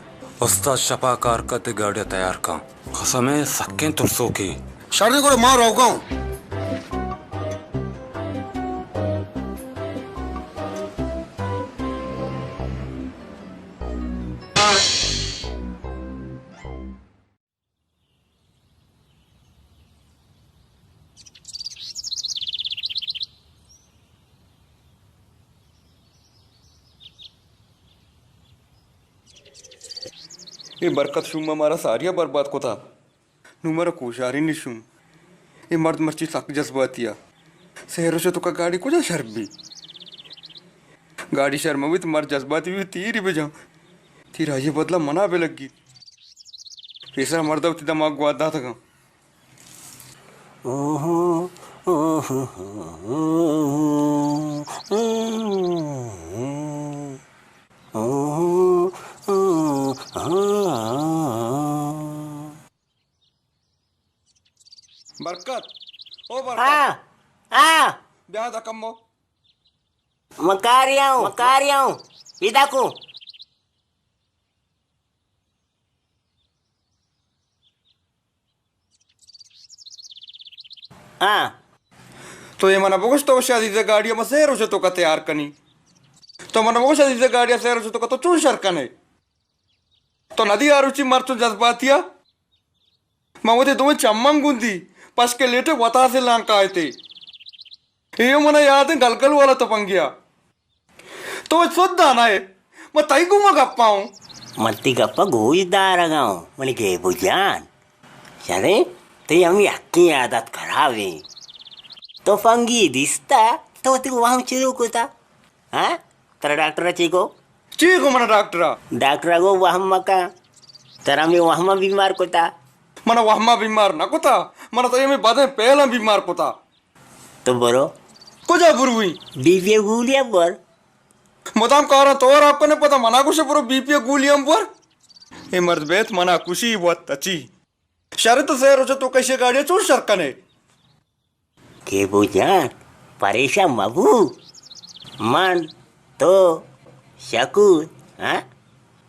استاد شپا کار کت گاڑی تیار کن۔ قسم سکیں ترسوکی۔ شریں گڑا ما روگاں۔ اے برکت شوم ء مارا ساریا برباد کتا۔ نوں مارا کوشارین نشوم۔ اے مرد مرچی سک جذباتی ء۔ سہر و شتوکا گاڑی کجا شر بی؟ گاڑی شر مہ بیت، مرد جذباتی بی، تیری بجاں۔ تیر آئی بدلا منا بہ لگیت۔ پیسرا مرد وتی دماغ گوات داتگاں۔ برکت، او برکت۔ ہاں، ہاں۔ بیا دا کمو۔ مکاریاں، مکاریاں۔ پیدا کو۔ ہاں۔ تو اے منا بگوش، تو شادی دے گاڑی ما سے روچ تو کا تیار کنی؟ تو منا بگوش، شادی دے گاڑی سے روچ تو کا تو چون شر کنے؟ تو ندی آ روچی مرچو جذباتیا؟ ما وتی دوئیں چماں گندی، پشکے لیٹے وتاسے لانکائیتے۔ اے منا یاد ایں گلگل والا تپنگیا۔ تو سد دانا ئے، من تئی گوما گپا اوں۔ من تئی گپا گوش دارگا اوں، منی گیبو جان۔ شریں، تئی ہمے حقیں عادت خرابیں۔ تپنگی دیستا، تو وتی وہم چرو کتا؟ ہاں؟ ترا ڈاکٹر چی گو؟ چی گو منا ڈاکٹر؟ ڈاکٹر گو وہم مکن۔ ترا ہمے وہم بیمار کتا۔ منا وہم بیمار نہ کتا، منا تئی ہمے بدیں پیلاں بیمار کتا۔ تو برو۔ کجا بروی؟ بی پی گولیاں بور۔ مدام کاراں تو راب کنے، پدا منا گوشے برو بی پی گولیاں بور۔ اے مرد بیت منا کشی وت تچی۔ شر تو سے روچ تو کشے گاڑی چون شر کنے؟ گیبو جان، پریشان مبو۔ من، تو، شکور، ہاں؟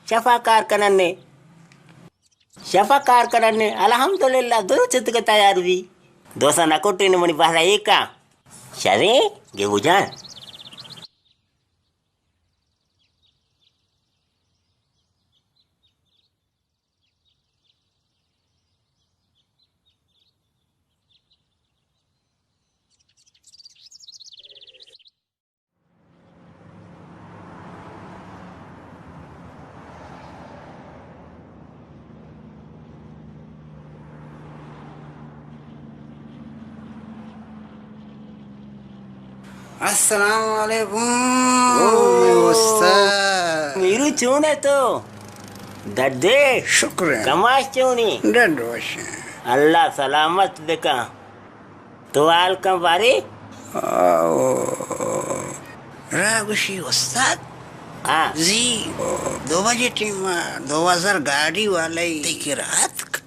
شفا کار کننے۔ شفا کار کننے۔ الحمدللہ، درو چتک تیار بی۔ دوسا نہ کٹے نہ منی بہرا ایکا۔ شریں، گیبو جان۔ السلام علیکم۔ او، میرو استاد۔ میرو چون ئے تو؟ ڈڈ ئے؟ شکر ایں۔ کماش چون ایں؟ ڈڈ وش ایں۔ اللہ سلامت بکن۔ تو حال کن بارے؟ آؤ۔ را گوشی استاد۔ ہاں۔ زی دو بجے ٹیم، دو ہزار گاڑی والے تئی کرا اتک۔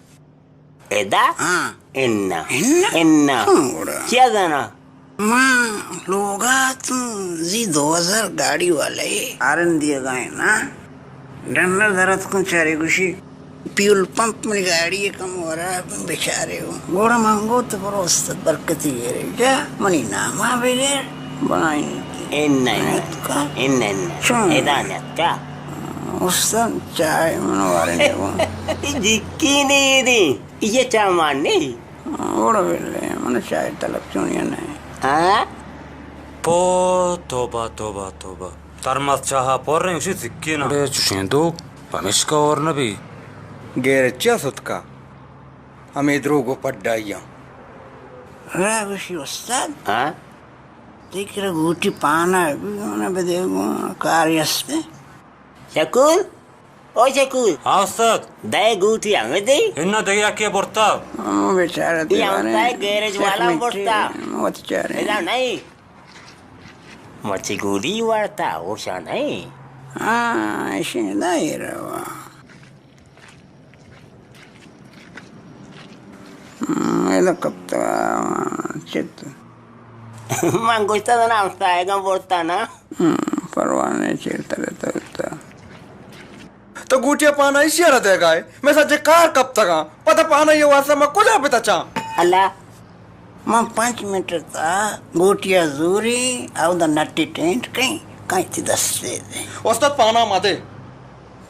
ادا؟ ہاں۔ انا۔ انا؟ انا۔ ہاں، گڑا۔ چیا زانا؟ ما لوگا تو زی دو ہزار گاڑی والے آرن دیگا ایں نا۔ ڈنر درت کن چارے گوشی، پیول پمپ منی گاڑی کم ورا بچارے ہو۔ گوڑا من گو تو برو استاد برکتی گیرے۔ جا منی ناما بگر بنائی۔ انا، انا۔ اتکا؟ انا، انا۔ چون؟ ادا نتکا؟ استاد چائے من وارے دیگو۔ جکی نہیں دی۔ یہ چا مان نہیں۔ اوڑا بلے، من چائے طلب چونیا نہیں۔ ہاں؟ پو، توبہ، توبہ، توبہ۔ ترمس چاہا پر رہے، اسی سکے نا۔ اڑے چوشیں دوک، پمیشکا اور نبی۔ گیر چیا ستکا؟ ہمیں دروگو پڈائیاں۔ را گوشی استاد۔ ہاں؟ تئی کرا گوٹی پانا بی، اونا بدے گو کاری ہستے۔ شکور، او شکور۔ ہاں استاد۔ دئے گوٹی ہمے دے؟ اناں دگہ یکے برتا۔ ہمو بیچارہ اے دیوانے۔ ہمسائے گیرج والا برتا۔ وت چارے۔ ادا نہیں۔ مرچی گولی وارتا، ہوشا نہیں۔ ہاں، اشی ندا اے روا۔ ہم، ادا کپتا، چت۔ من گوشتا نا ہمسائگاں برتا نا۔ ہم، پرواہ نہیں، چیر ترے تو تا۔ تو گوٹیا پانا ایشی را دیگا ئے؟ میں سجے کار کپتگاں۔ پدا پانا یہ واسطہ میں کجا پتا چاں؟ اللہ، من پنچ منٹ تا گوٹیا زوری، او دا نٹی ٹینٹ کئیں، کئیں تی دستے دے۔ استاد پانا مدے۔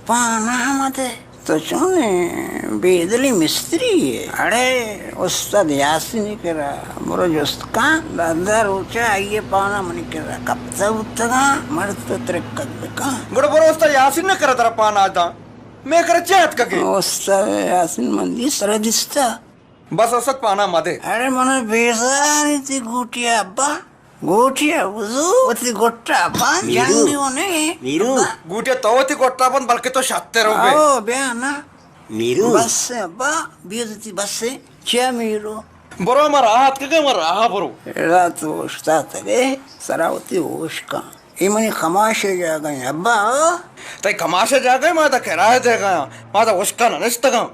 پانا مدے۔ تو چونیں بے دلی مستری ئے؟ اڑے استاد یاسین کرا برو جست کن، دہ دہ روچا آئی پانا منی کرا کپتا بوتگاں، مرد تو ترکت بکن۔ گڑا برو استاد یاسین کرا ترا پانا داں، میں کرا چے اتکگے؟ استاد یاسین من دیست، ترا دیستا؟ بس استاد پانا مدے۔ اڑے منا بیزار تی گوٹی ابا۔ گوٹی ءَ بزو، وتی گٹ ءَ بند، میرو۔ جنگ ءَ نہ۔ میرو۔ گوٹی ءَ تو وتی گٹ ءَ بند، بلکہ تو شتر بے۔ او، بیا نا۔ میرو۔ بس ابا، بیا وتی بس۔ چیا میرو؟ برو، ما راہ اتکگے، ما راہ برو۔ اڑا تو اوشتاتگے، سرا وتی ہوش کن۔ اے منی کماش ءِ جاگہ ایں، ابا۔ تئی کماش ءِ جاگہ ایں، ما تا کرایہ دیگا، ما تا اشکا نہ نشتگاں۔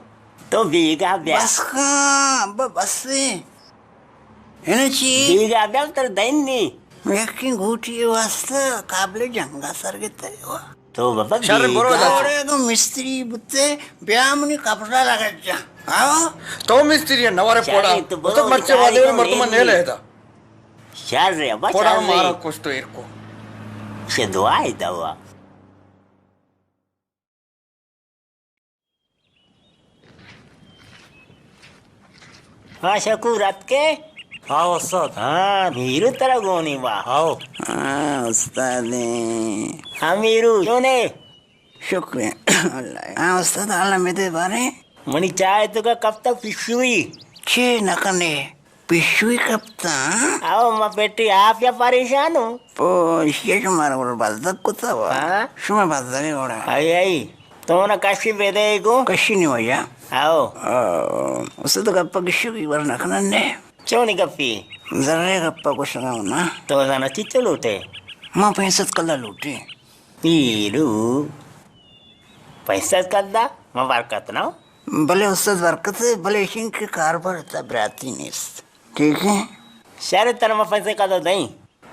تو بیگا بیا۔ بس کن، ابا، بس۔ انا چی؟ بیگا بیل تر دین نی. یکیں گوٹی واسطہ قابل جنگا سر گتے ہو. تو بابا شر برو بیگا. ادا. اڑے تو مستری بوتے، بیا منی قبضہ لگت جا. ہاں؟ تو مستری ہے، نوارے شر پوڑا. تو برو تو مرچے بیچارے وادے کو مردم نیلی. نے لے دا. شر رے، ابا پوڑا شر رے. مارا کچھ تو ایر کو. سے دعا ہے دعا. ہاں، شکور اتکے؟ ہاں، استاد. ہاں، میرو ترا گونی با. ہاں. ہاں، استاد. ہاں، میرو، چونے؟ شکر اللہ. ہاں، استاد، حالا میدے بارے؟ منی چائے تو کا کب تک پشوئی؟ چے نہ کنے؟ پشوئی کپتاں؟ او، ما پیٹی آپ یا پریشان ہوں. پو، ایشی شمارا گڑا بزگ کتا وا. ہاں؟ شما بزگ گڑا. آئی، آئی. تو نا کشی بیدے گو؟ کشی نی وجہ. آؤ. آؤ. اسے تو گپا گشو کی بر نہ کنن نے. چونی گپی؟ ذرے گپا گشگا نا. تو زانا چی چو لوٹے؟ ما پینسد کلا لوٹے. پیرو. پینسد کلا؟ ما برکت نا. بلے استاد برکت، بلے ایشین کے کاروبار تا براتی نیست. ٹھیک ہے؟ شر تر ما پینسد کلا دیں.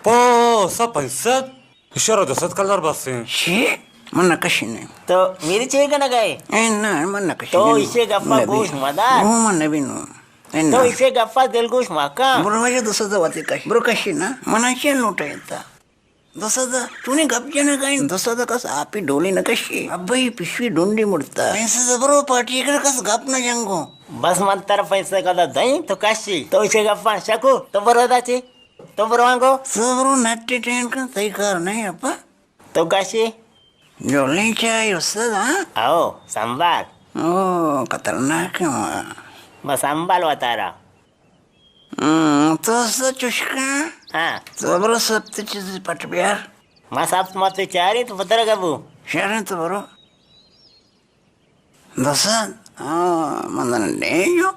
پو، سا پنچ سد؟ ایشرا دو سد کلدار بس ایں. چی؟ من نہ کشینیں. تو میری چے کنگا ئے؟ اے نہ، من نہ کشینیں. تو ایشی گپا گوش مدار. او من نہ بینوں. اے تو نہ. ایشی گپا دل گوش مکن. برو واجہ دو سد وتی کش. برو کشی نا. من چے لوٹے تا؟ دو سد؟ چونی گپ جنگا ئے؟ دو سد کس آپی ڈولی نہ کشی. ابا ای پشوی ڈونڈی مڑتا. پنچ سد برو پارٹی کر کس گپ نہ جنگو. بس من تر پنچ سد کدا دیں تو کشی. تو ایشی گپا شکو. تو برو دا چی؟ تو برو آنگو. تو برو نٹے ٹین کن، تئی کار نہیں اپا. تو کشی؟ جولیں چاہی استاد، ہاں؟ او، سنبھال. او، خطرناک ہے. بس سنبھال وتارا. ہم، تو استاد چشکا؟ ہاں. تو برو سب تے چیز پٹ بیار. ما سب مت چاری تو پتر گبو. شہریں تو برو. دو سد؟ ہاں، من دن ڈینجو.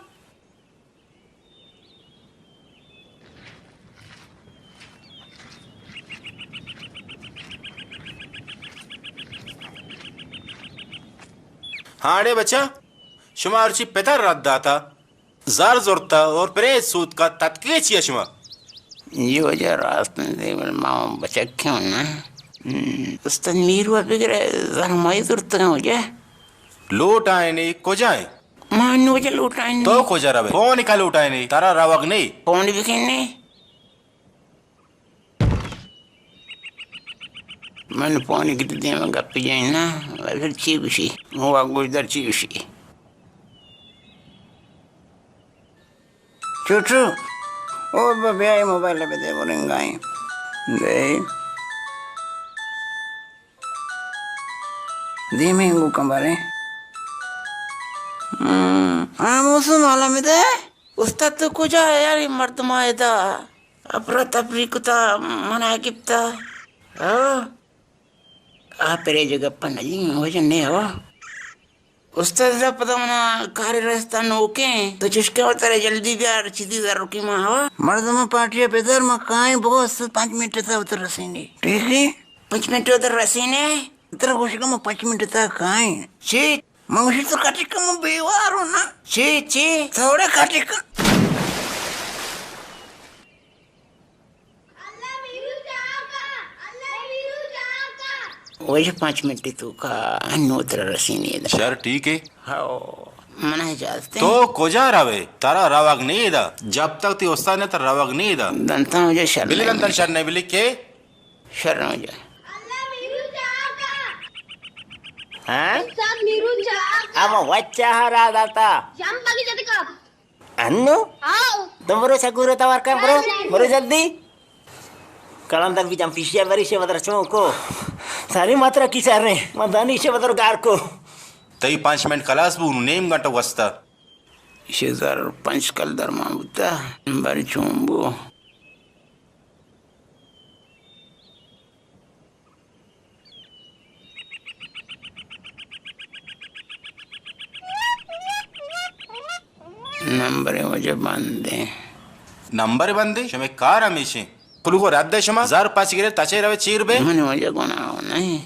ہاں اڑے بچہ، شما ہرچی پتر رد داتا، زر زرتا اور پریت سوتکا، تتکے چیا شما؟ جی واجہ راست نہ دے، بل ما بچکے ہوں نا. ہم، استاد میرو بگرے زر مائی زرتگا واجہ. لوٹ آئے نے، کجا ہے؟ ما انو واجہ لوٹائینی. تو کجا روے؟ فون کا لوٹائینی؟ ترا روگ نہیں. فون بکنے. من فون کی تو دیم گپ جائیں نا. پھر چی گوشی؟ وہ گوش در چی گوشی؟ چوٹو، او با بیا اے موبائل بدے، وہ رنگائیں. دے. دیمیں گو کمبریں. ہم، ہاں، موسم حالا میں دے. استاد تو کجا ہے یار، یہ مردم آئے دا. اپرا تپری کتا، منا گپتا. ہاں. آ پرے جو گپا نجی، وجہ نے ہوا. استاد دا پدا منا کار رستا نوکیں. تو چشکے وترے جلدی بیار، چیزی ضرور کی ما ہوا. مردم پارٹی پہ در ما کائیں بگو، استاد پانچ منٹ تا اتر رسینے. ٹھیک ہے؟ پانچ منٹ اتر رسینے؟ ترا گوشگا ما پانچ منٹ تا کائیں. چی؟ من گوشی تو کٹی کم بیوارو نا. چی، چی؟ تھوڑے کٹی کم. وجہ پانچ منٹ تو کا انو ترا رسینے دا. شر ٹھیک ہے. ہاؤ، منا اجازت ہے. تو کجا روے؟ ترا روگ نہیں دا. جب تک تی استاد نے ترا روگ نہیں دا. دنتا وجہ شر بلی نہیں. دنتا شر نہیں بلی کے؟ شر وجہ. ہاں؟ اما وچا ہرا داتا. انو؟ آؤ. تو برو سکورو توار کن، برو، برو جلدی. کلندر بی جم پیشیا بریشے بدر چون کو. ساری ماترا کی سر نے، من دانی شے بدر گار کو. تئی پانچ منٹ خلاص بو، نیم گھنٹہ وستا. شے زر پنچ کلدار ما بوتا، بر چون بو. نمبر وجہ بندیں. نمبر بندیں؟ شمے کار ہمیشیں. کلوگو رد ہے شما، زر پچ گرے، تچے روے چیر بے. من وجہ گناہ نہیں.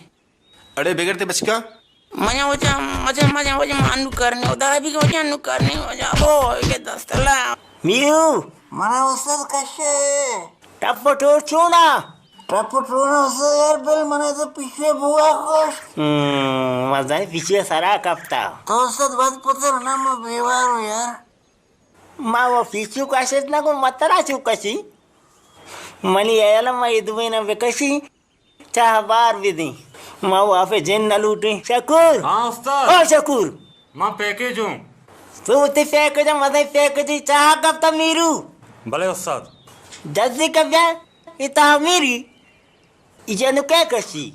اڑے بگر تے بچکا. مجھے وجہ، مجھے، مجھے وجہ مانو کرنے، خدا بھی وجہ نو کرنے، وجہ، او، یہ دست اللہ. میرو۔ منا استاد کشے۔ ٹپ و ٹور چونا؟ ٹپ و ٹور استاد یار، بل منا تو پیچھے بوا کشت۔ ہم، مزن پیچھے سرا کپتا۔ تو استاد بد پتر نا، ما بیوارو یار۔ ما وہ پیچھو کشت نہ گو، ما ترا چو کشی؟ منی ایل ما ادوینا بکشی۔ چاہ بار بدیں۔ ما وافے جن نہ لوٹیں۔ شکور۔ ہاں استاد۔ او شکور۔ ما پیکج ہوں۔ تو تے پیکج، مزن پیکج، چاہ کپتا میرو۔ بلے استاد۔ جلدی کپ جا، اے تہا میری۔ ای جنو کئے کشی؟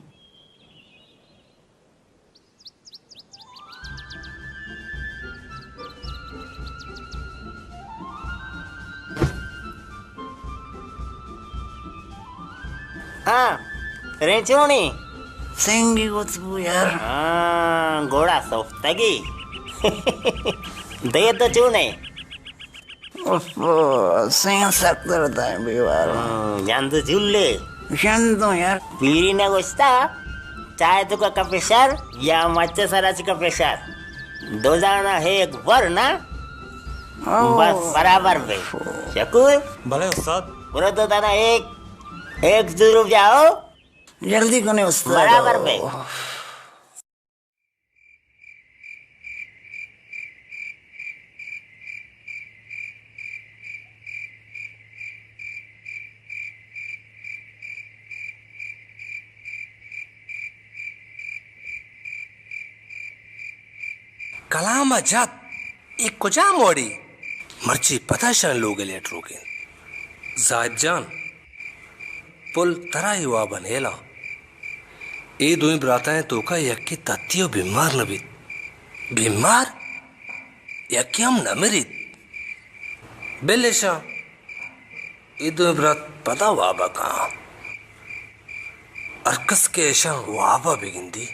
ہاں، رینچونی۔ سنگی گوت بو یار۔ ہاں، گوڑا سوفتگی۔ دے تو چونے۔ اف، سین سک درد ء بیوار۔ ہاں، جان تو جلے۔ جان تو یار۔ پیری نہ گوشتا، چائے تو کا کپے شر، یا مچ سرا چ کپے شر۔ دو دانا ایک بر نا۔ او۔ بس برابر بے۔ شکور۔ بلے استاد۔ برو دو دانا ایک، ایک دو رو جاؤ۔ جلدی کنے استاد۔ برابر بے۔ کلام ء جت، اے کجام وڑی؟ مرچی پدا شان لوگ ء لیٹ روک انت۔ زاہد جان، پل ترا اے واب ء نیلاں۔ اے دوئیں براتاں توکا یکے تتی و بیمار نہ بیت۔ بیمار؟ یکے ہم نہ مریت۔ بل اشاں، اے دوئیں برات پدا واب ء کاں۔ ہر کس کہ اشاں واب ء بگندی۔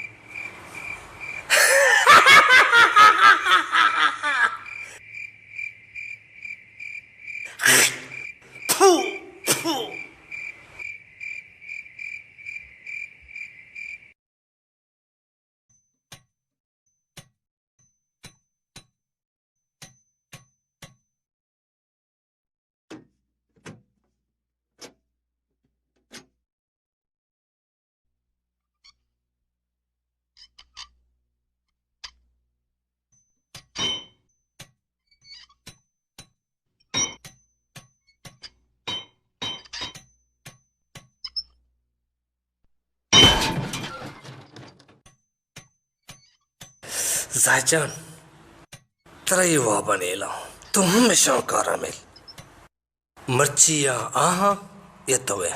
زاہد جان، ترا اے واب ء نیلاں، تو ہم اشاں کارا مل۔ مرچی یا آہاں یا تو ئے۔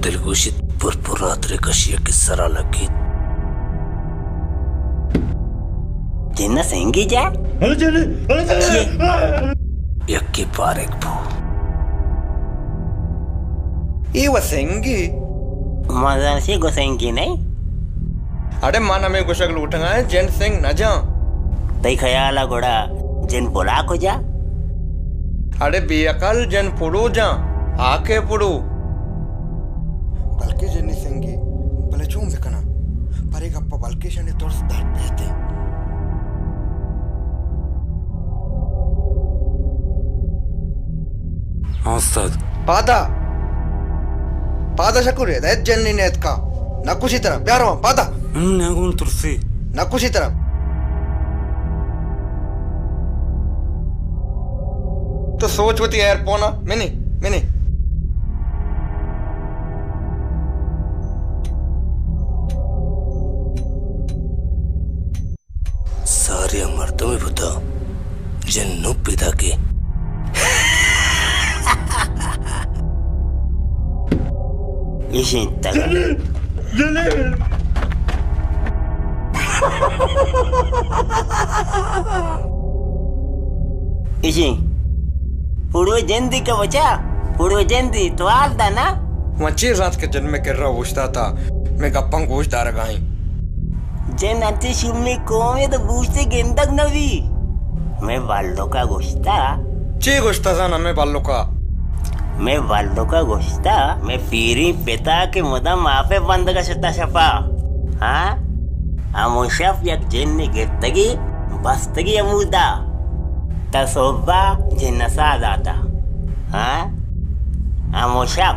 دلگوشیت پرپر راترے کشی ء کہ سرا لگیت۔ جن ء سنگی جا؟ یکے پارگ بو۔ اے و سنگی؟ مزن سی گو سنگی نہیں۔ اڑے من ہمے گوشگ لوٹگا ہیں، جن سنگ نہ جاں۔ تئی خیال ء گڑا جن بلا کجا؟ اڑے بے عقل، جن پڑو جاں، آکے پڑو۔ بلکیں جنی سنگی، بلے چون بکناں؟ پرے گپ ء بلکیں شنی ترس در بیت۔ ہاں استاد۔ پادا۔ پادا شکور، ہدایت جنی نیتکا۔ نکوشی ترا، بیا رواں، پادا۔ ہم، نگون ترسی۔ نکوشی ترا۔ تو سوچ وتی ایئر پونا، منی، منی۔ ساریا مردمے بوتا، جن نوں پیداکے۔ ایشیں تک۔ ایشیں پڑوے جندی کا بچا۔ پڑو جندی، تو حال دانا؟ من چی زانت کہ جن میں کرا اوشتاتا، میں گپاں گوش دارگائیں۔ جن انچی شومی قومے تو بوشتے گندگ نبی۔ میں بالوکا گوشتا۔ چی گوشتا زانا میں بالوکا؟ میں بالوکا گوشتا، میں پیری پتا کہ مدام آپے بندگا شتا شپا۔ ہاں؟ ہمو شپ یک جنے گپتگی، بستگی ہمودا۔ تا صبح جن ساہ داتا۔ ہاں؟ ہمو شپ۔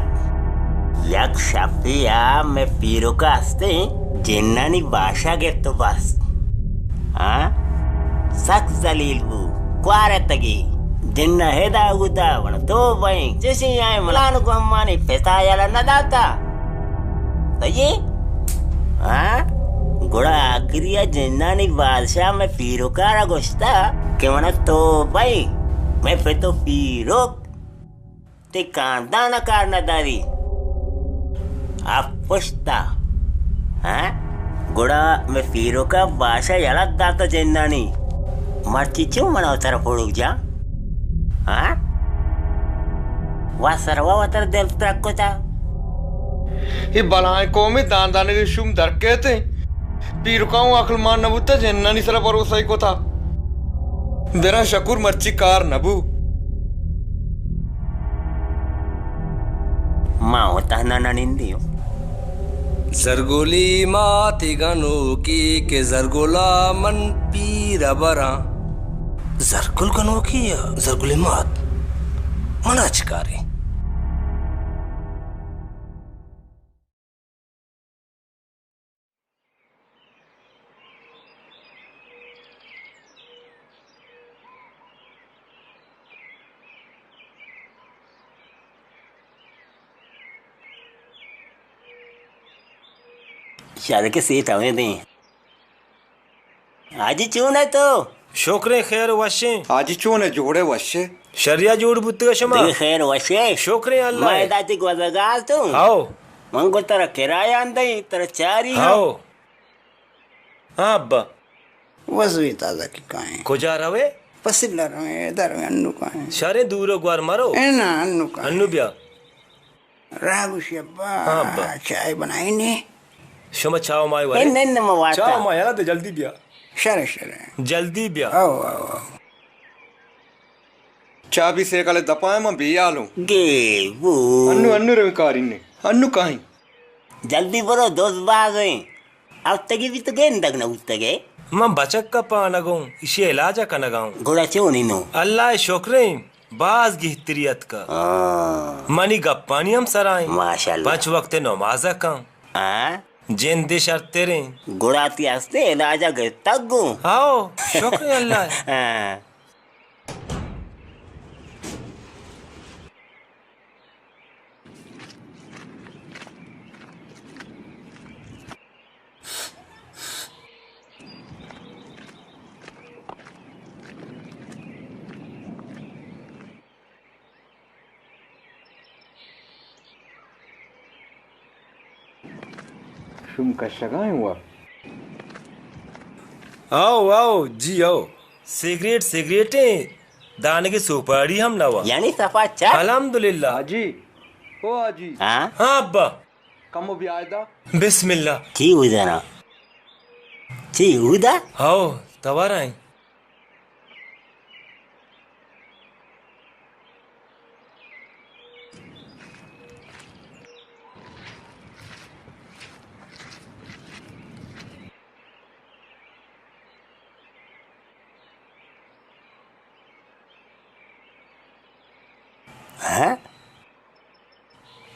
یک شپے آ میں پیرکا ہستیں، جنانی باشا گپت و بست۔ ہاں؟ سک ذلیل بو، کوارتگی۔ جنا ہدا گوتا، وڑا تو بئیں، چشیں آئیں ملان کو ہمانی پتا یلا نہ داتا۔ صحیح؟ ہاں؟ گڑا آخری ء جنانی بادشاہ میں پیروکارا گوشتا کہ من تو بھائی، میں پہ تو پیروک تے خاندان کار نہ داری۔ اف پشتا۔ ہاں؟ گڑا میں پیروکا بادشاہ یلت داتا جنانی۔ مرچی چو من وتر پڑوک جا؟ ہاں؟ وا سروا وتر دل ترک کتا۔ اے بلاہیں قومے دان دانگے شوم در کیت ایں۔ پیرکاں عقل مان نہ بوتا، جنانی سرا بھروسہ ای کتا۔ درا شکور مرچی کار نہ بو۔ ما و تہنا نہ نندی ہوں۔ زرگولی ماتی گنوکی کہ زرگولا من پیر براں۔ زرگل گنوکی یا زرگل مات؟ منا چکاری؟ شر کہ سیٹ ہوئے دیں۔ حاجی چون ئے تو؟ شکریں خیر وشیں۔ حاجی چون ئے، جوڑ ئے وشے؟ شریا جوڑ بوتگ شما؟ دگہ خیر وشے؟ شکریں اللہ۔ ما ادا تی گوزگار تو؟ ہاؤ۔ من گو ترا کرایہ اندئی، ترا چاری ہاں۔ ہاؤ۔ ہاں ابا۔ وزوی تازہ کی کائیں۔ کجا روے؟ پسلا رویں، ادا رویں، انو کائیں۔ شریں دور و گور مرو۔ اے نا، انو کائیں۔ انو بیا۔ راہ گوشی ابا، ہاں ابا۔ چائے بنائی نے؟ شما چاہ و مائی ورے؟ اے نن ما وارتا۔ چاہ و مائی یلا دے، جلدی بیا۔ شر، شر۔ جلدی بیا۔ او، او، او۔ چاہ بی سیکل دپائیں، من بے حالوں۔ گے بو۔ انو، انو روی کاری نے۔ انو کائیں۔ جلدی برو، دوست باز ہیں۔ ہفتگی بیتگے، اندگ نہ بوتگے۔ من بچک ء پانگ اوں، ایشی ء علاج ء کنگ ء اوں۔ گڑا چونیں نوں؟ اللہ ء شکر ایں، باز گہتری اتکہ۔ ہاں۔ منی گپانی ہم سرا ایں۔ ماشاءاللہ۔ پنچ وقت نماز ء کن۔ ہاں۔ جندے شرتر ایں۔ گڑا تی ہستے علاج ء گرتگ گوں۔ ہاؤ، شکر اللہ ء۔ ہاں۔ شوم کشگائیں وا۔ آؤ، آؤ، جی آؤ۔ سگریٹ، سگریٹیں دانگے سوپاڑی ہم نہ وا۔ یعنی صفا چا؟ الحمدللہ۔ حاجی، او حاجی۔ ہاں؟ ہاں ابا۔ کمو بیا ادا۔ بسم اللہ۔ چی اودا نا؟ چی اودا؟ ہاؤ، توارا ایں۔ ہاں؟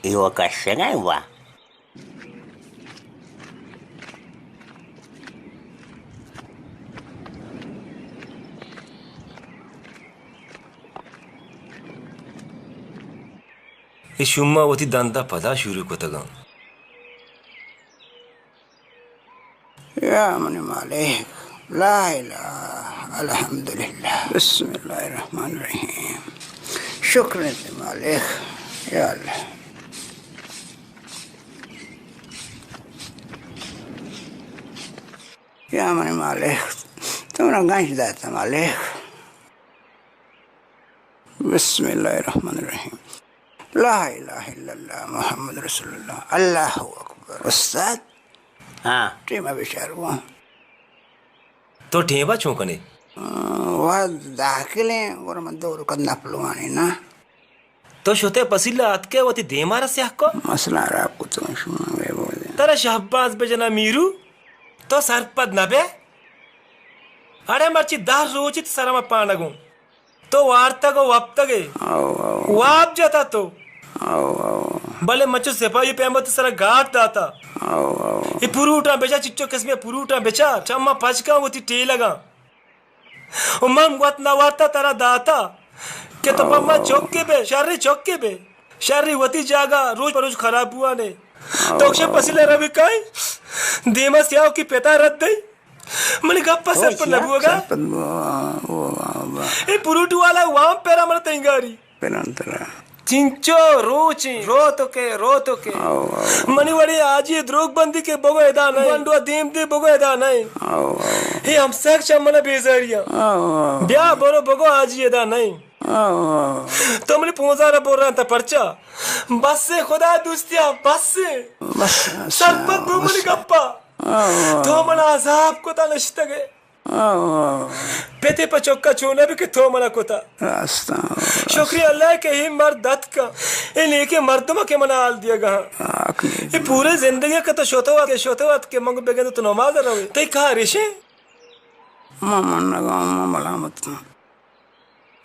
اے و کشگ ء وا۔ اے شوما وتی دندا پدا شروع کتگاں۔ یا منی مالک، لا الہ، الحمدللہ، بسم اللہ الرحمن الرحیم۔ شکر انت مالک، یا اللہ۔ یا منی مالک، تو منا گنج داتا مالک۔ بسم اللہ الرحمن الرحیم۔ لا الہ الا اللہ محمد رسول اللہ، اللہ اکبر۔ استاد، ہاں۔ ٹیما بچار گوں۔ تو ٹیما چون کنے؟ آ، وا داخلیں، گڑا من دور کد نپلوانی نا۔ تو شتے پسیلا اتکے وتی دیما را سیاہ کو؟ مسئلہ خراب کو تو شما بے بودے۔ ترا شہباز بجنا میرو، تو سرپد نہ بے؟ اڑے مرچی دہ روچی تو سرما پانگوں۔ تو وارتگ و وپتگ ئے۔ او، او۔ واب جتا تو۔ او، او۔ بلے من چو سپاہی پیما تو سرا گاٹ داتا۔ او، او۔ اے پروٹاں بچار، چچو قسمے پروٹاں بچار۔ چماں پچ کن وتی ٹیلگاں۔ و من وت نہ وارتا ترا داتا کہ تو پہ من چکے بے، شری چکے بے۔ شری وتی جاگہ روچ پہ روچ خراب بوانے۔ تو کشے پسیلے روی کائیں؟ دیما سیاہ کی پتا رد دئی۔ منی گپ ءَ سرپد نہ بوگا۔ سرپد بو-، او، او، او۔ اے پروٹ والا وام پیرا من تنگاری۔ پیران ترا۔ چنچو روچیں، رو تو کے، رو تو کے۔ او، او۔ منی وڑی آجی دروگ بندی کے بگو ادا نہیں۔ بنڈوا دیم دے بگو ادا نہیں۔ او، او۔ اے ہمساک چا منا بیزاریا۔ او، او۔ بیا برو بگو آجی ادا نہیں۔ او، او۔ تو منی پونزا را بران تا پرچا۔ بس خدا دوستیا، بس۔ بس، سرپد بو منی بس۔ گپا۔ او۔ تو منا عذاب کتا نشتگے۔ او۔ پتے پہ چکا چونہ بی کہ تو منا کتا۔ راست۔ شکریہ اللہ کہ اے مرد اتکا۔ اے نیکیں مردم کہ منا حال دیگا۔ اے پورے زندگی کہ تو شتو ات، شتو ات کہ من بگندو تو نماز روے۔ تئی کار ایشے؟ ما منگا، ما ملامت۔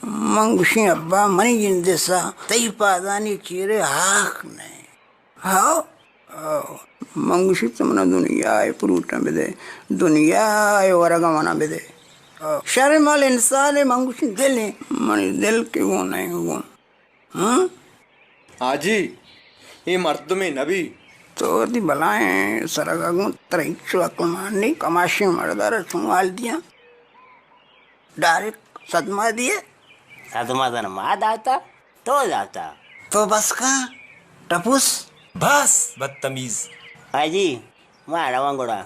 من گوشیں، ابا، منی جندے سا تئی پادانی چیرے ہاک نئے۔ ہاو؟ ہاو۔ من گوشی، تو منا دنیا ءِ پروٹاں بدے، دنیا ءِ ورگاں منا بدے۔ ہاو۔ شر مال انسان ءِ، من گوشی، دل ءِ، منی دل کہ گون نئے گون۔ ہاں؟ حاجی، اے مردمے نبی۔ تو وتی بلائیں سرگا گوں، ترا ہچو عقل مان نئے، کماشیں مردارا چون حال دیاں؟ ڈائریکٹ صدمہ دیے۔ صدمہ زن ما داتا، تو داتا۔ تو بس کن، ٹپوس۔ بس، بدتمیز۔ حاجی، ما روان گڑا۔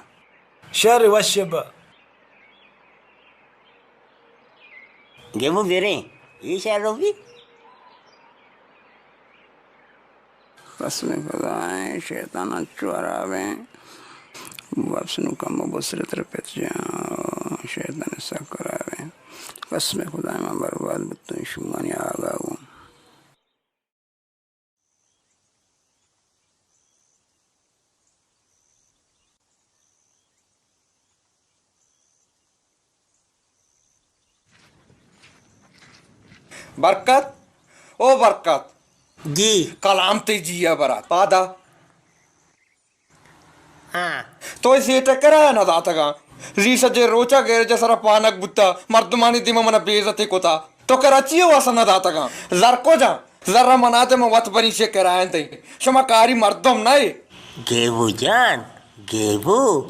شر وش با۔ گیبو بریں، اے شر رو بی۔ قسم خدا ایں، شیطان انچو حراب ایں۔ واپس نو کمو بسرے تر پت جاں، شیطان سک حراب ایں۔ قسم خدا ایں، من برباد بوتوں، شمانی آگا گوں۔ برکت، او برکت۔ جی۔ کلام تئی جی ءَ برات۔ پادا۔ ہاں۔ تو اے سیٹ ءَ کرایہ نہ داتگاں۔ زی سجے روچ ءَ گیرج ءِ سرا پانگ بوتا، مردمانی دیما منا بے عزتی کتا۔ تو کراچی ءَ واسا نہ داتگاں۔ زر کجا؟ زر ءَ منا دے، من وت بریں شے کرایہ دئیں۔ شما کاری مردم نہ ئے۔ گیبو جان، گیبو،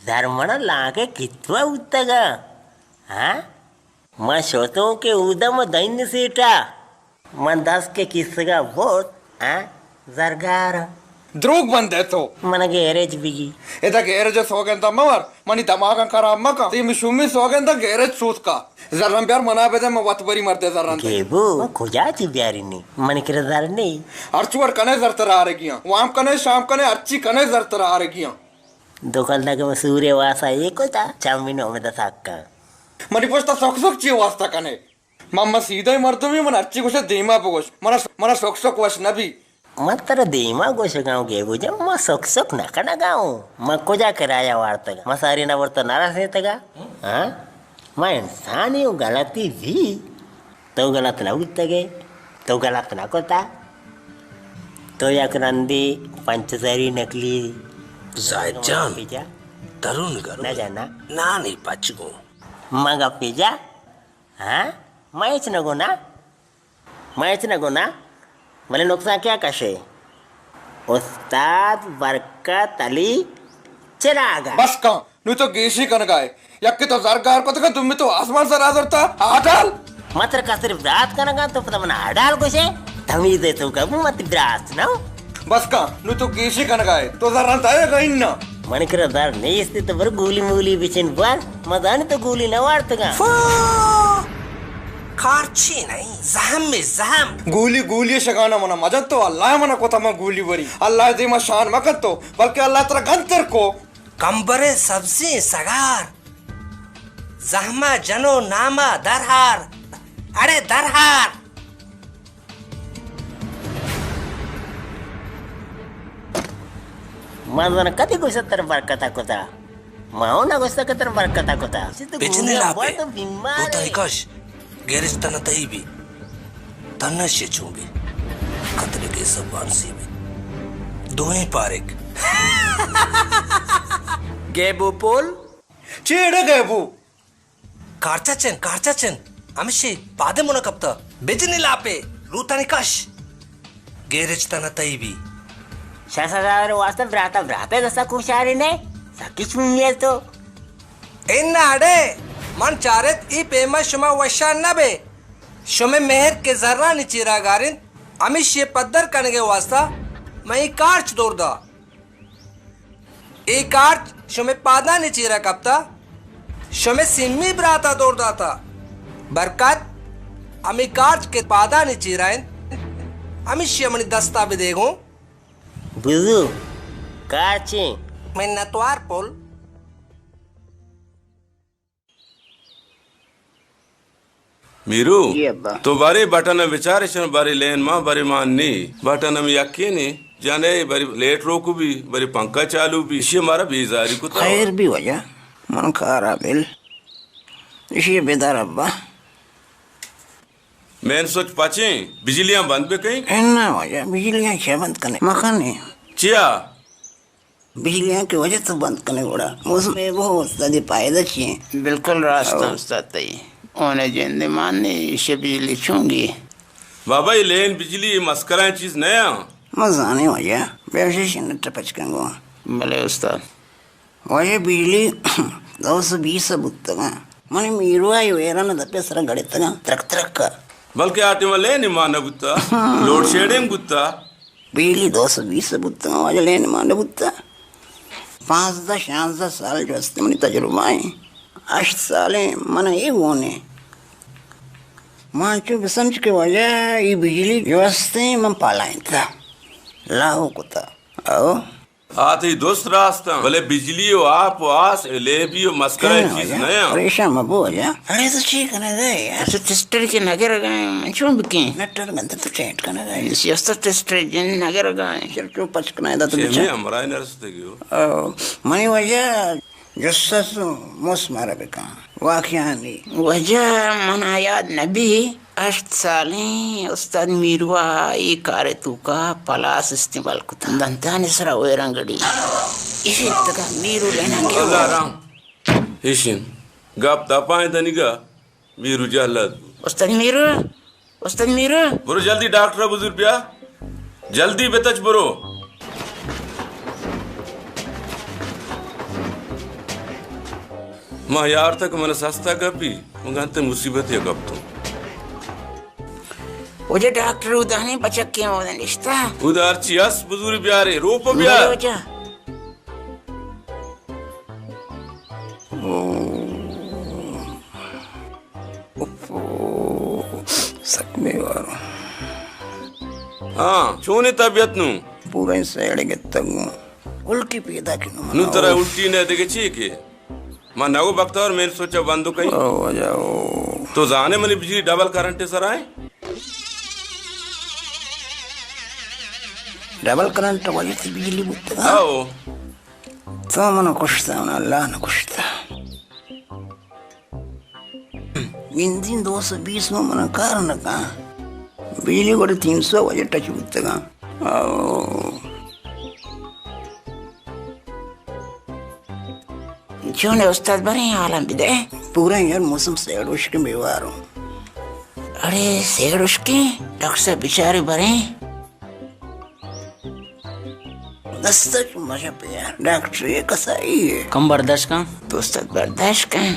زر منا لانکے کتوا بوتگا۔ ہاں؟ من شتوں کہ اودا من دئین سیٹا۔ من دست کہ کیسگا برت، ہاں؟ زرگار۔ دروگ بندے تو۔ من گیرج بگی۔ ادا گیرج سوگندا مور، منی دماغاں خراب مکن۔ تئی مشومی سوگندا گیرج سوتکا۔ زراں بیار منا بدے، من وت بری مردے زراں دئیں۔ گیبو، من کجا چی بیارینی؟ من کرا زر نی۔ ہرچ وڑ کنے زر ترا آرگیاں۔ وام کنے، شام کنے، ہرچی کنے زر ترا آرگیاں۔ دو کلدار کہ من سورے واسا اے کتا، چمینو ہمدا سکا۔ منی پشتا سک سک چی واسطہ کنے؟ من، من سیدھیں مردمے، من ہرچی گوشے دیما بگوش۔ منا، منا سک سک وش نبی۔ من ترا دیما گوشگا اوں گیبو جان، من سک سک نہ کنگا اوں۔ من کجا کرایہ وارتگا؟ من ساری نہ برتا نہ رسیتگا؟ ہاں؟ من انسانے اوں، غلطی بی۔ تو غلط نہ بوتگے، تو غلط نہ کتا۔ تو یک رندے پنچ ہزاری نقلی زاہد جان، پجا۔ درون گرو۔ نہ جانا۔ نانی پچ گوں۔ من گپے جا۔ ہاں؟ من ہچ نہ گوں نا۔ من ہچ نہ گوں نا۔ بلے نقصان کیا کشے؟ استاد برکت علی چراگا۔ بس کن۔ نوں تو گیشی کنگا ئے۔ یکے تو زر گار کتگ، دومی تو آسمان سرا زرتا۔ آڈال! من ترا کسر برات کنگا، تو پدا من آڈال گوشے؟ تمیز ئے تو کبو مت برات نہ۔ بس کن، نوں تو گیشی کنگا ئے۔ تو زراں دئے گا اناں؟ من کرا زر نیست، تو بر گولی مولی بچن بر۔ من زانی تو گولی نہ وارتگا۔ فو! کارچی نہ ایں، زہم ایں، زہم۔ گولی، گولی شگانا منا مجن تو، اللہ منا کتا من گولی وری۔ اللہ دیما شان مکن تو، بلکہ اللہ ترا گنتر کو۔ کمبریں سبزیں سگار، زہما جنو ناما درہار، اڑے درہار۔ من زاناں کدی گوشتہ ترا برکتا کتا؟ ما ہوں نہ گوشتہ کہ ترا برکتا کتا۔ بجنی لاپے، لوتا کش، گیرج تنا تئی بی، تنا شے چون بی، خطرے کے سب بانسی بی، دوئیں پارک۔ گیبو پول؟ چیڑے گیبو؟ کارچا چن، کارچا چن، ہمشی پادے منا کپتا۔ بجنی لاپے، لوتانی کش۔ گیرج تنا تئی بی۔ شش ہزار واسطہ براتا، براتا دستا کوشاری نے؟ سکی چونی ہے تو؟ انا اڑے، من چارت ای پیما شما وشان نہ بے۔ شما مہر کے زرانی چیرا گارین، ہمشی پدر کنگے واسطہ من ای کارچ دور دا۔ اے کارچ شمے پادانی چیرا کپتا، شمے سیمی براتا دور داتا۔ برکت، ہمے کارچ کہ پادانی چیرا انت، ہمیشی منی دستا بدے گوں۔ بزو، کارچیں۔ منتوار پل۔ میرو، جی ابا۔ تو بارے بٹن بچار، شن بارے لین ما، بارے مان نی۔ بٹن ہم یکے نی، جانے بارے لیٹ روک بی، بارے پنکھا چالو بی، اشی مارا بیزاری کتا۔ خیر بی واجہ، من کارا بل۔ اشی بدار ابا۔ مین سوچ پچیں، بجلیاں بند بکیں؟ انا واجہ، بجلیاں چیا بند کنے؟ مکنے۔ چیا؟ بجلیاں کہ واجہ تو بند کنے گڑا۔ موسم ء بہو استاد، پائدہ چی ایں؟ بالکل راست ایں استاد تئی۔ اونے جند مان نی، ایشی بجلی چونگی؟ بابا، اے لین بجلی، اے مسکرائیں چیز نہ ایں۔ ما زانیں واجہ، بیا شش نٹ پچ کن گوں۔ بلے استاد۔ واجہ بجلی دو سو بیس بوتگاں۔ منی میرو ء ویران دپے سرا گڑتگاں، ترک ترک۔ بلکہ آ ٹیم لین مان نہ بوتا، لوڈ شیڈنگ بوتا۔ بجلی دو سو بیس بوتگاں، واجہ لین مان نہ بوتا۔ پانزدہ شانزدہ سال جو است منی تجربہ ایں۔ ہشت سالیں من اے گونے۔ من چو بسمجھ کہ واجہ ای بجلی جو استیں من پالائینتا۔ لاہو کتا۔ او۔ آ تئی دوست راست ایں، بلے بجلی و آپ و آس، لیبی و مسکرائیں چیز نہ ایں۔ پریشان مبو واجہ۔ اڑے تو چی کنگا ئے یار؟ تو ٹیسٹر کہ نگرگا ئے، من چون بکیں؟ نٹر گندہ تو ٹیٹ کنگا ئے۔ سیاست ٹیسٹر جن نگرگا ئے۔ چل چو پچ کنائے دا تو بچا۔ ہمراہ نرستگی ہو۔ او، منی واجہ جسس موس مارا بکن۔ واقعانی۔ واجہ منا یاد نبی۔ ہشت سالیں استاد میروا اے کار توکا پلاس استعمال کتا۔ دنتانی سرا ویران گڑی۔ ایشی تکا میرو لینا گیا۔ اللہ رحم۔ ایشین۔ گپ دپائیں دنیگا میرو جہلت۔ استاد میرو، استاد میرو۔ برو جلدی ڈاکٹر بزور بیا۔ جلدی بتچ برو۔ ما یار تک من سستا گپی، من گنتے مصیبت یا گپ تو۔ واجہ ڈاکٹر ادانے بچکے اودا نشتا۔ ادا ہرچی اس بزوری بیارے، روپ بیار۔ بلے واجہ۔ او، اوپو، سک بیوارو۔ ہاں، چونی طبیعت نو؟ پورا سیڑے گتگوں۔ الٹی پیدا کنو۔ نو ترا الٹی نہ دگہ چی کے؟ ما نگو بختور مین سوچا بندو کئی۔ او واجہ او۔ تو زانے منی بجلی ڈبل کرنٹ سرا ایں؟ ڈبل کرنٹ واجہ تئی بجلی بوتگا؟ او۔ تو منا کشتا، منا اللہ نہ کشتا۔ گندین دو سو بیس مو منا کار نہ کن۔ بجلی گوڑے تین سو واجہ ٹچ بوتگا۔ او۔ چون استاد، بریں حالاں بدے۔ پورا یار موسم سیڈ ہشکیں بیواروں۔ اڑے سیڈ ہشکیں، ڈاکٹر صاحب بچارے بریں۔ دست چو مجا پیار، ڈاکٹر یہ کسائی ہے۔ کم برداشت کن۔ تو استاد برداشت کن۔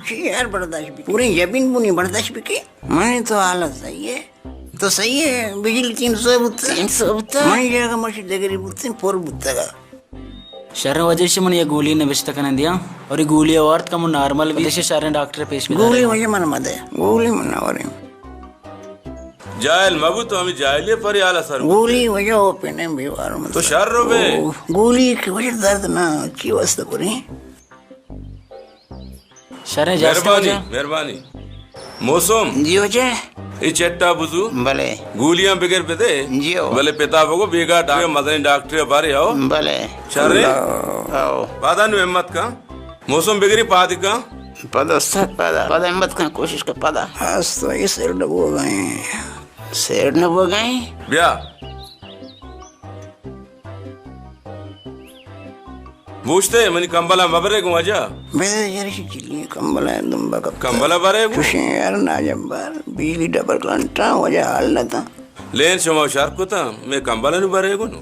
چی یار برداشت بی؟ پورے یبین بونی برداشت بی کے؟ منی تو حالت صحیح ہے۔ تو صحیح ہے، بجلی تین سو بوتا۔ تین سو بوتا؟ منی جگہ مرشی دگری بوتیں، پر بوتگا۔ شریں واجہ، ایشی من یک گولی نبشتہ کنن دیاں، اور یہ گولی وارت کمو نارمل بی، ایشی شریں ڈاکٹر پیش بدارے۔ گولی واجہ من مدے، گولی من نہ وریں۔ جاہل مبو، تو ہمے جاہلی پریال ءَ سر بوتے۔ گولی وجہ او پنے بیوار مت۔ تو شر رو بے۔ او، گولی کی وجہ درد نہ، چی واسطہ کریں؟ شریں جاستے مہربانی، وجہ۔ مہربانی۔ موسم۔ جی وجہ۔ اے چٹا بزو۔ بلے۔ گولیاں بگر بدے۔ جی ہو۔ بلے پتا بگو بیگا ڈاکٹر، مزنیں ڈاکٹر بارے ہو۔ بلے۔ شریں۔ او۔ پادا نو ہمت کن۔ موسم بگری پاد کن۔ پدا سک پدا، پدا ہمت کن، کوشش کن پدا۔ ہست تو اے سیر ڈبو گئے۔ سیر نہ بوگائیں۔ بیا۔ بوشتے، منی کمبلا مبرے گوں واجہ۔ بے یار، شی چلی کمبلا دمبا کپتا۔ کمبلا برے گوں۔ چوشیں یار ناجبار، بجلی ڈبل کرنٹا واجہ حال نہ تا۔ لین شما شر کتا، میں کمبلا نو برے گوں نو۔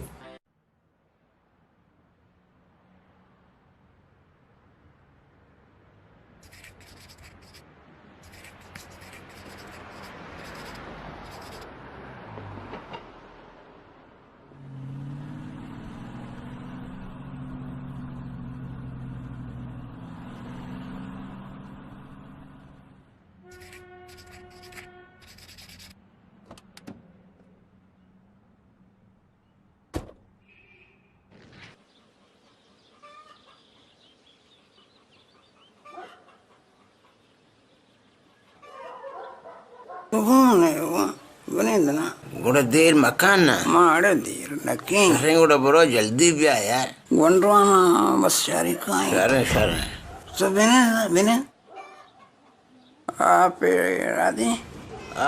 گڑا دیر مکن نا۔ ما اڑے دیر نکیں۔ شریں گڑا برو جلدی بیا یار۔ گونڈوانا بس شاری کائیں۔ شریں، شریں۔ تو بنند، بنند۔ آپ را دیں۔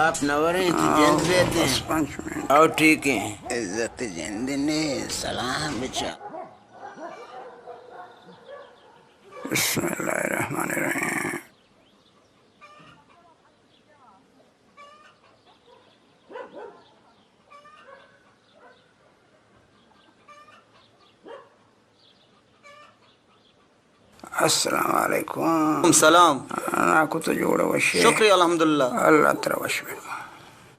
آپ نوریں، تو جند بیتیں۔ بس پنچ منٹ۔ او ٹھیک ہیں۔ عزت جند نے سلام بچا۔ بسم اللہ الرحمن الرحیم۔ السلام علیکم۔ سلام۔ ناکو تو جوڑ وشے؟ شکر الحمدللہ۔ اللہ ترا وش بکن۔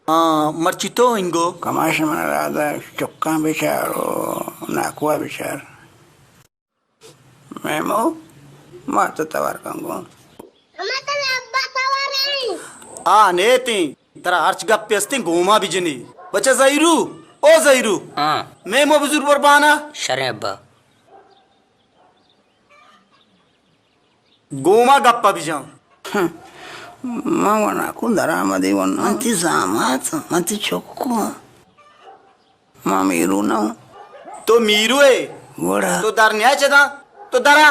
ہاں، مرچی تو انگو؟ کماش من رادا چکاں بچار و ناکوا بچار۔ میمو، ما تو توار کنگو۔ آ نیتیں، ترا ہرچ گپے استیں گوما بجنی۔ بچہ زہیرو، او زہیرو۔ ہاں۔ میمو بزور بربانا۔ شریں ابا۔ گوما گپا بجاں۔ ہم۔ ما ونا کو درآمدی ون۔ من تی زامات، من تی چکو۔ ما میرو نہ اوں۔ تو میرو ئے؟ گڑا؟ تو در نیا چداں؟ تو درا۔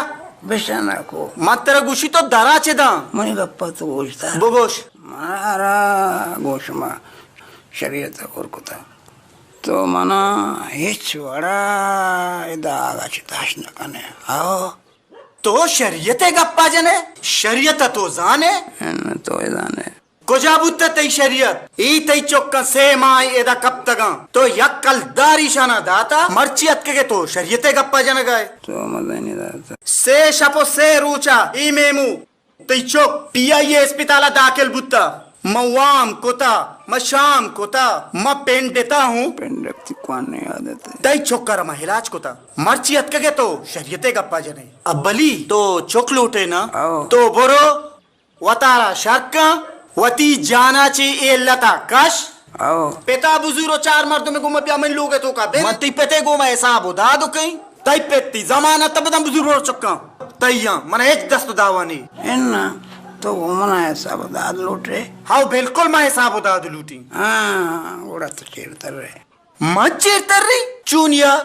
بشانا کو۔ من ترا گوشی تو درا چداں؟ منی گپا تو گوش دار۔ بگوش۔ مارا گوش ما شریعت غور کتا۔ تو منا ہچ وڑا ادا آگا چہ داشت نہ کنے۔ آو۔ تو شریعت ءِ گپا جنے؟ شریعت ءَ تو زانے؟ اناں، تو ئے زانے۔ کجا بوتہ تئی شریعت؟ اے تئی چکاں سے ماہ ادا کپتگاں۔ تو یک کلدار ایشاناں داتا، مرچی اتکگے تو شریعت ءِ گپا جنگا ئے۔ تو مزنی داتا۔ سے شپ و سے روچا اے میمو تئی چک پی آئی اے اسپتالا داخل بوتہ۔ ما وام کتہ، ما شام کتہ، ما پنڈتا ہوں۔ پنڈک تی کوانی عادت ئے۔ تئی چکا را ما علاج کتہ۔ مرچی اتکگے تو شریعت ءِ گپا جنے۔ ابلی تو چک لوٹے نا؟ او۔ تو برو وتارا شر کن، وتی جانا چہ اے علتا کش۔ او۔ پتا بزور و چار مردم گوما بیا منی لوگ توکا بر۔ من تئی پتے گوما حساب و داد کئیں۔ تئی پت تئی ضمانت بدن بزور و چکاں۔ تئی آں، من ہچ دست و دعوا نی۔ اناں، تو گوں منا حساب و داد لوٹے؟ ہاو، بالکل ما حساب و داد لوٹیں۔ ہاں، گڑا تو چیر تر رہے۔ من چیر تر رہی؟ چونیا؟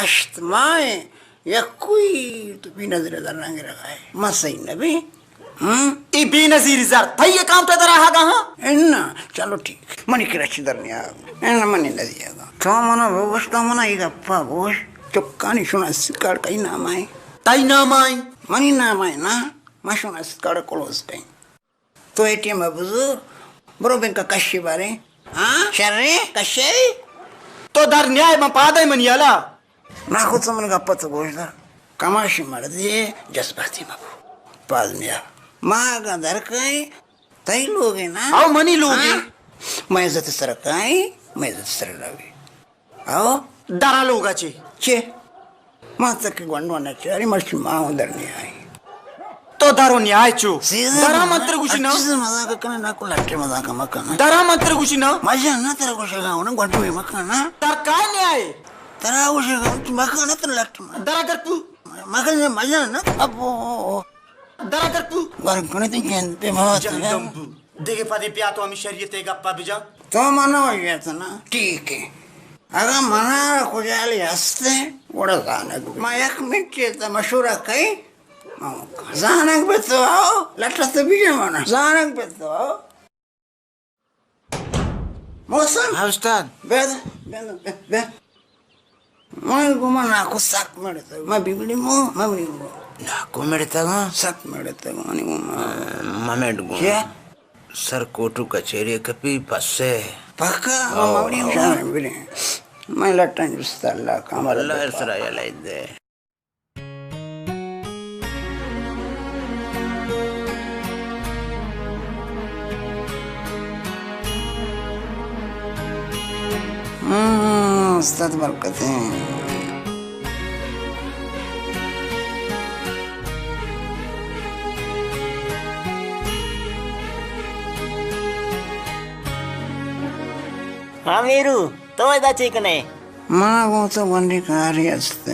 ہشت ماہ ءَ یکوئی تو بے نظیر ءَ درناں گرگ ءَ ئے۔ من سہی نہ بیں؟ ہم؟ اے بے نظیری زر تئی اکاؤنٹ ءَ در آہگ ءَ ہاں؟ اناں، چلو ٹھیک۔ منی کرا چی در نیاگ؟ اناں، منی نہ دیگ ءَ۔ تو منا بگوش، تو منا اے گپا بگوش۔ چکانی شناسی کارڈ کئی نام ءَ ایں؟ تئی نام ءَ ایں؟ منی نام ءَ ایں نا۔ ما شناسی کارڈ کلوز کئیں۔ تو اے ٹیم ءَ بزور، برو بینک ءَ کشے باریں۔ ہاں؟ شریں، کشے؟ تو در نیائے، من پاد ءَ منی ہلا۔ ناکو تو من گپ ءَ تو گوش دار۔ کماشیں مردے جذباتی مبو۔ پاد نیا۔ ما اگاں در کائیں، تئی لوگ ئے نا؟ او منی لوگ ئے۔ ہاں؟ من عزت سر کائیں، من عزت سر روی۔ او؟ درا لوگا چے؟ چے؟ ما تک گونڈو نہ چاری، مرچی ما ہوں در نیائیں۔ تو دارو نیائے چو؟ سیدھے درا بول۔ من ترا گوشی نا۔ اچھی سے مذاق کنے نا، کو لٹے مذاق مکن۔ درا من ترا گوشی نا۔ مجھے نا ترا گوشے گا، انہیں گھنٹو میں مکن نا۔ در کائے نیائے؟ ترا گوشے گا، تو مکن نا ترا لٹے مکن۔ درا کر تو۔ مکن مجھے نا۔ اب او، او، او۔ درا کر تو۔ گھر کنے تو جن پہ بات ہے۔ جہنم بو۔ دیگہ پدے بیا تو ہمے شریعت ءِ گپ ءَ بجن۔ تو من ءَ وش ات نا؟ ٹھیک ہے۔ اگاں من ءَ کجالی ہست انت، گڑا زانگ بہ۔ ما یک منٹے تا مشورہ کئی۔ زانگ بہ تو آؤ، لٹت بجن من ءَ۔ زانگ بہ تو آؤ۔ محسن۔ ہاں استاد۔ بیا، بیا، بیا، بیا۔ من گوں ما ناکو سک مڑتگ۔ ما ببڑی مو، ما بڑی مو۔ ناکو مڑتگ ہاں؟ سک مڑتگ منی گوں ما۔ ما مڑ گوں۔ چیا؟ سر کوٹو کچہری کپی پسے۔ پکا؟ او، ما بڑی او۔ شان بڑی۔ من لٹن جست اللہ کا۔ اللہ اسرائیل دے۔ ہاں، استاد برکت ہیں۔ ہاں میرو، تو ادا چی کنے؟ ما گوں تو گونڈی کاری است۔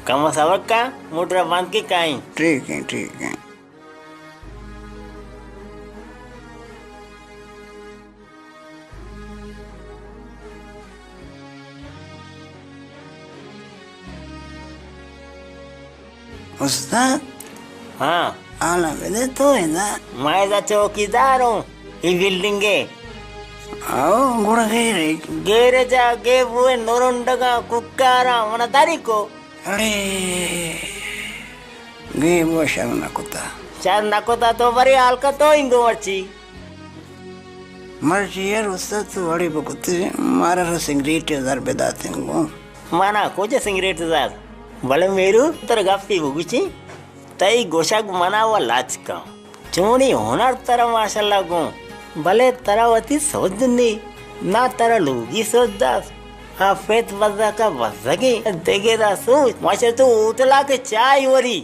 کم صبر کا، موٹر بند کی کائیں۔ ٹھیک ہے، ٹھیک ہے۔ استاد۔ ہاں۔ حالا بدے تو ادا۔ ما ادا چوکیدار ہوں، ای بلڈنگ ہے۔ او، گڑا گیرے۔ گیرے جا، گیبوئے نورنڈگا، ککارا، منا داری کو۔ اڑے، گیبو شر نہ کتا۔ شر نہ کتا تو برے حال کا تو انگو مرچی۔ مرچی یار استاد تو وڑے بکتے، مارا را سنگریٹ ہزار بداتیں گو۔ منا کجا سنگریٹ ہزار؟ بلے میرو تر گپی بگوچی، تئی گوشگ منا و لچ کن۔ چونی ہنر ترا ماشاءاللہ گوں، بلے ترا وتی سوج نی، نا ترا لوگی سوج داس۔ آ فیت بزگا بزگیں، دگہ را سوچ۔ ما چہ تو ہوٹلا کہ چائے وری،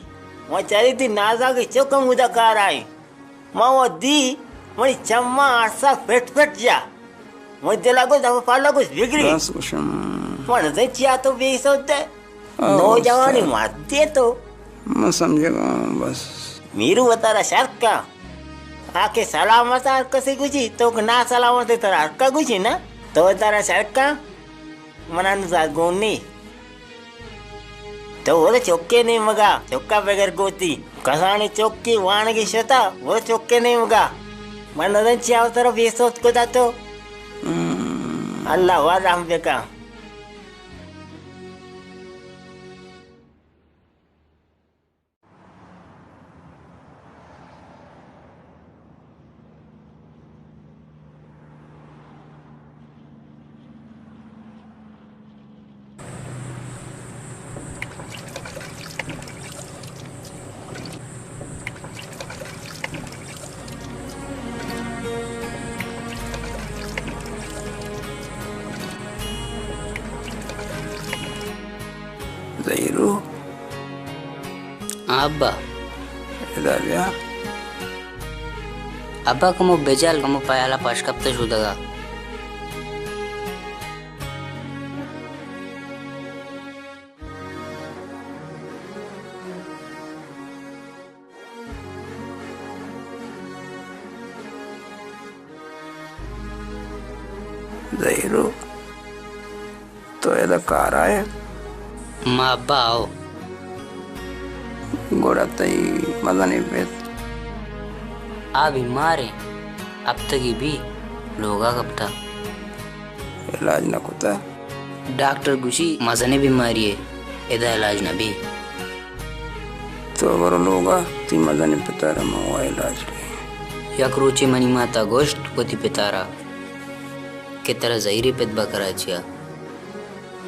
ما چاری تی نازا کہ چکم اودا کار آئیں۔ ما و دی، منی چما ارسا فٹ فٹ جا۔ منی دلا گوشت، ہمے پالا گوشت بگری۔ راست گوشم۔ من زن چیا تو بے سوچ دے۔ آ، نوجوانی استاد۔ مردے تو۔ من سمجھگا ہوں بس۔ میرو وتارا شر کا۔ آ کہ سلامت ہر کسی گوشی، تو کہ نا سلامت ترا ہر کا گوشی نا۔ تو وتارا شر کا۔ منا نزا گونی۔ تو ورے چکے نیمگا، چکا بگر گوتی۔ کسانی چکی وانگی شتا، ورے چکے نیمگا۔ من نزن چیا ترا بے سوچ کتا تو۔ ہم۔ اللہ وا رحم بکا۔ زہیرو۔ ہاں ابا۔ ادا بیا۔ ابا کمو بجال، کمو پیالہ پاش کپتہ شودگا۔ زہیرو، تو ادا کار آئے؟ ما ابا آؤ۔ گڑا تئی مزنیں پت؟ آ بیمار ایں، ہپتگی بی لوگا کپتا۔ علاج نہ کتا؟ ڈاکٹر گوشی مزنیں بیماری اے، ادا علاج نہ بی۔ تو برو لوگا، تئی مزنیں پتارا من وا علاج کن۔ یک روچے منی ماتا گوشت وتی پتارا کہ ترا زہیرے پت با کراچیا۔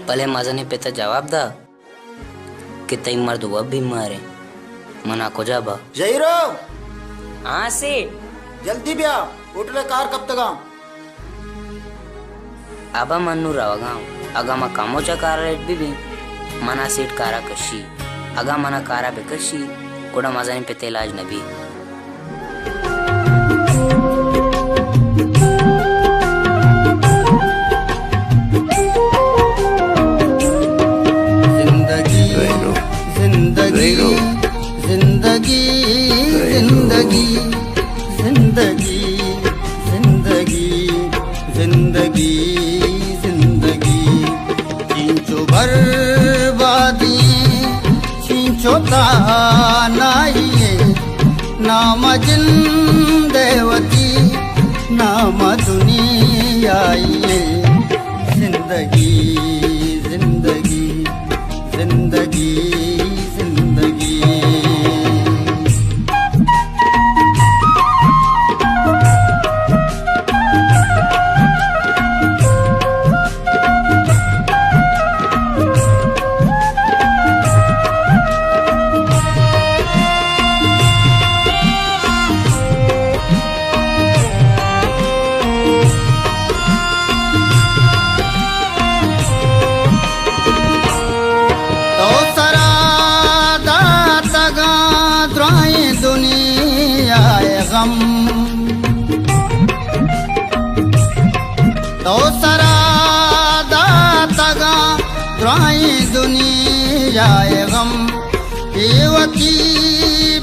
بلے مزنیں پتا جواب دا کہ تئی مرد وت بیمار ایں، منا کجا با۔ زہیرو! ہاں سیٹھ۔ جلدی بیا، ہوٹل ء کار کپتگاں۔ ابا من نوں روگاں، اگاں ما کمو چہ کارا لیٹ بہ بیں، منا سیٹھ کارا کشی۔ اگاں منا کارا بہ کشی، گڑا ما زانیں پت ءِ علاج نہ بی۔ زندگی، زندگی، زندگی، زندگی، زندگی، زندگی، زندگی، زندگی، چینچو بربادی، چینچو تانائی، نام جند ءِ وتی، نام دنیائی۔ زندگی، زندگی، زندگی، زندگی۔ تو سرا داتگاں درائیں دنیا ءِ غم، تو سرا داتگاں درائیں دنیا ءِ غم، اے وتی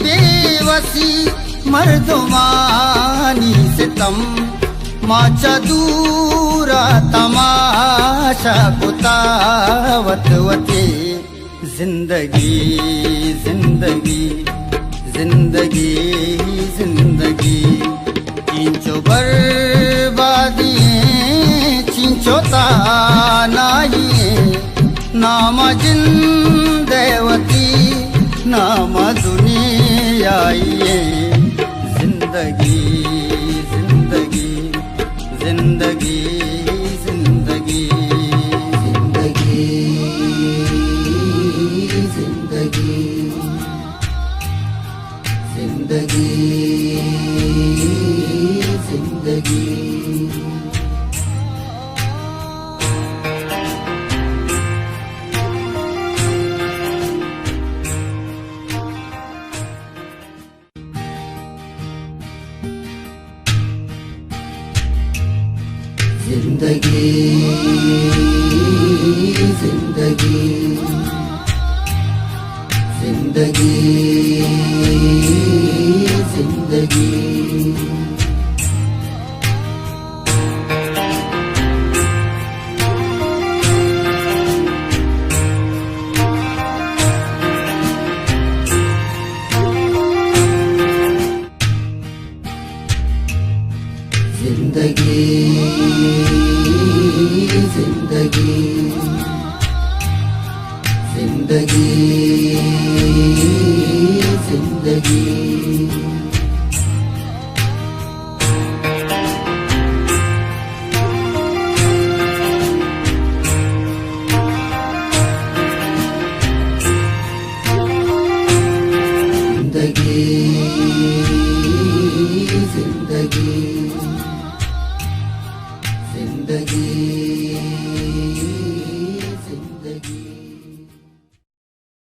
بے وسی مردمانی ستم، ما چہ دورا تماشا کتا وت وتے۔ زندگی، زندگی، زندگی، زندگی، چینچو بربادی، چینچو تانائی، نام جند ءِ وتی، نام دنیائی۔ زندگی، زندگی، زندگی، زندگی، زندگی، زندگی، زندگی، زندگی۔ زندگی، زندگی، زندگی، زندگی۔ زندگی، زندگی، زندگی، زندگی۔ زندگی،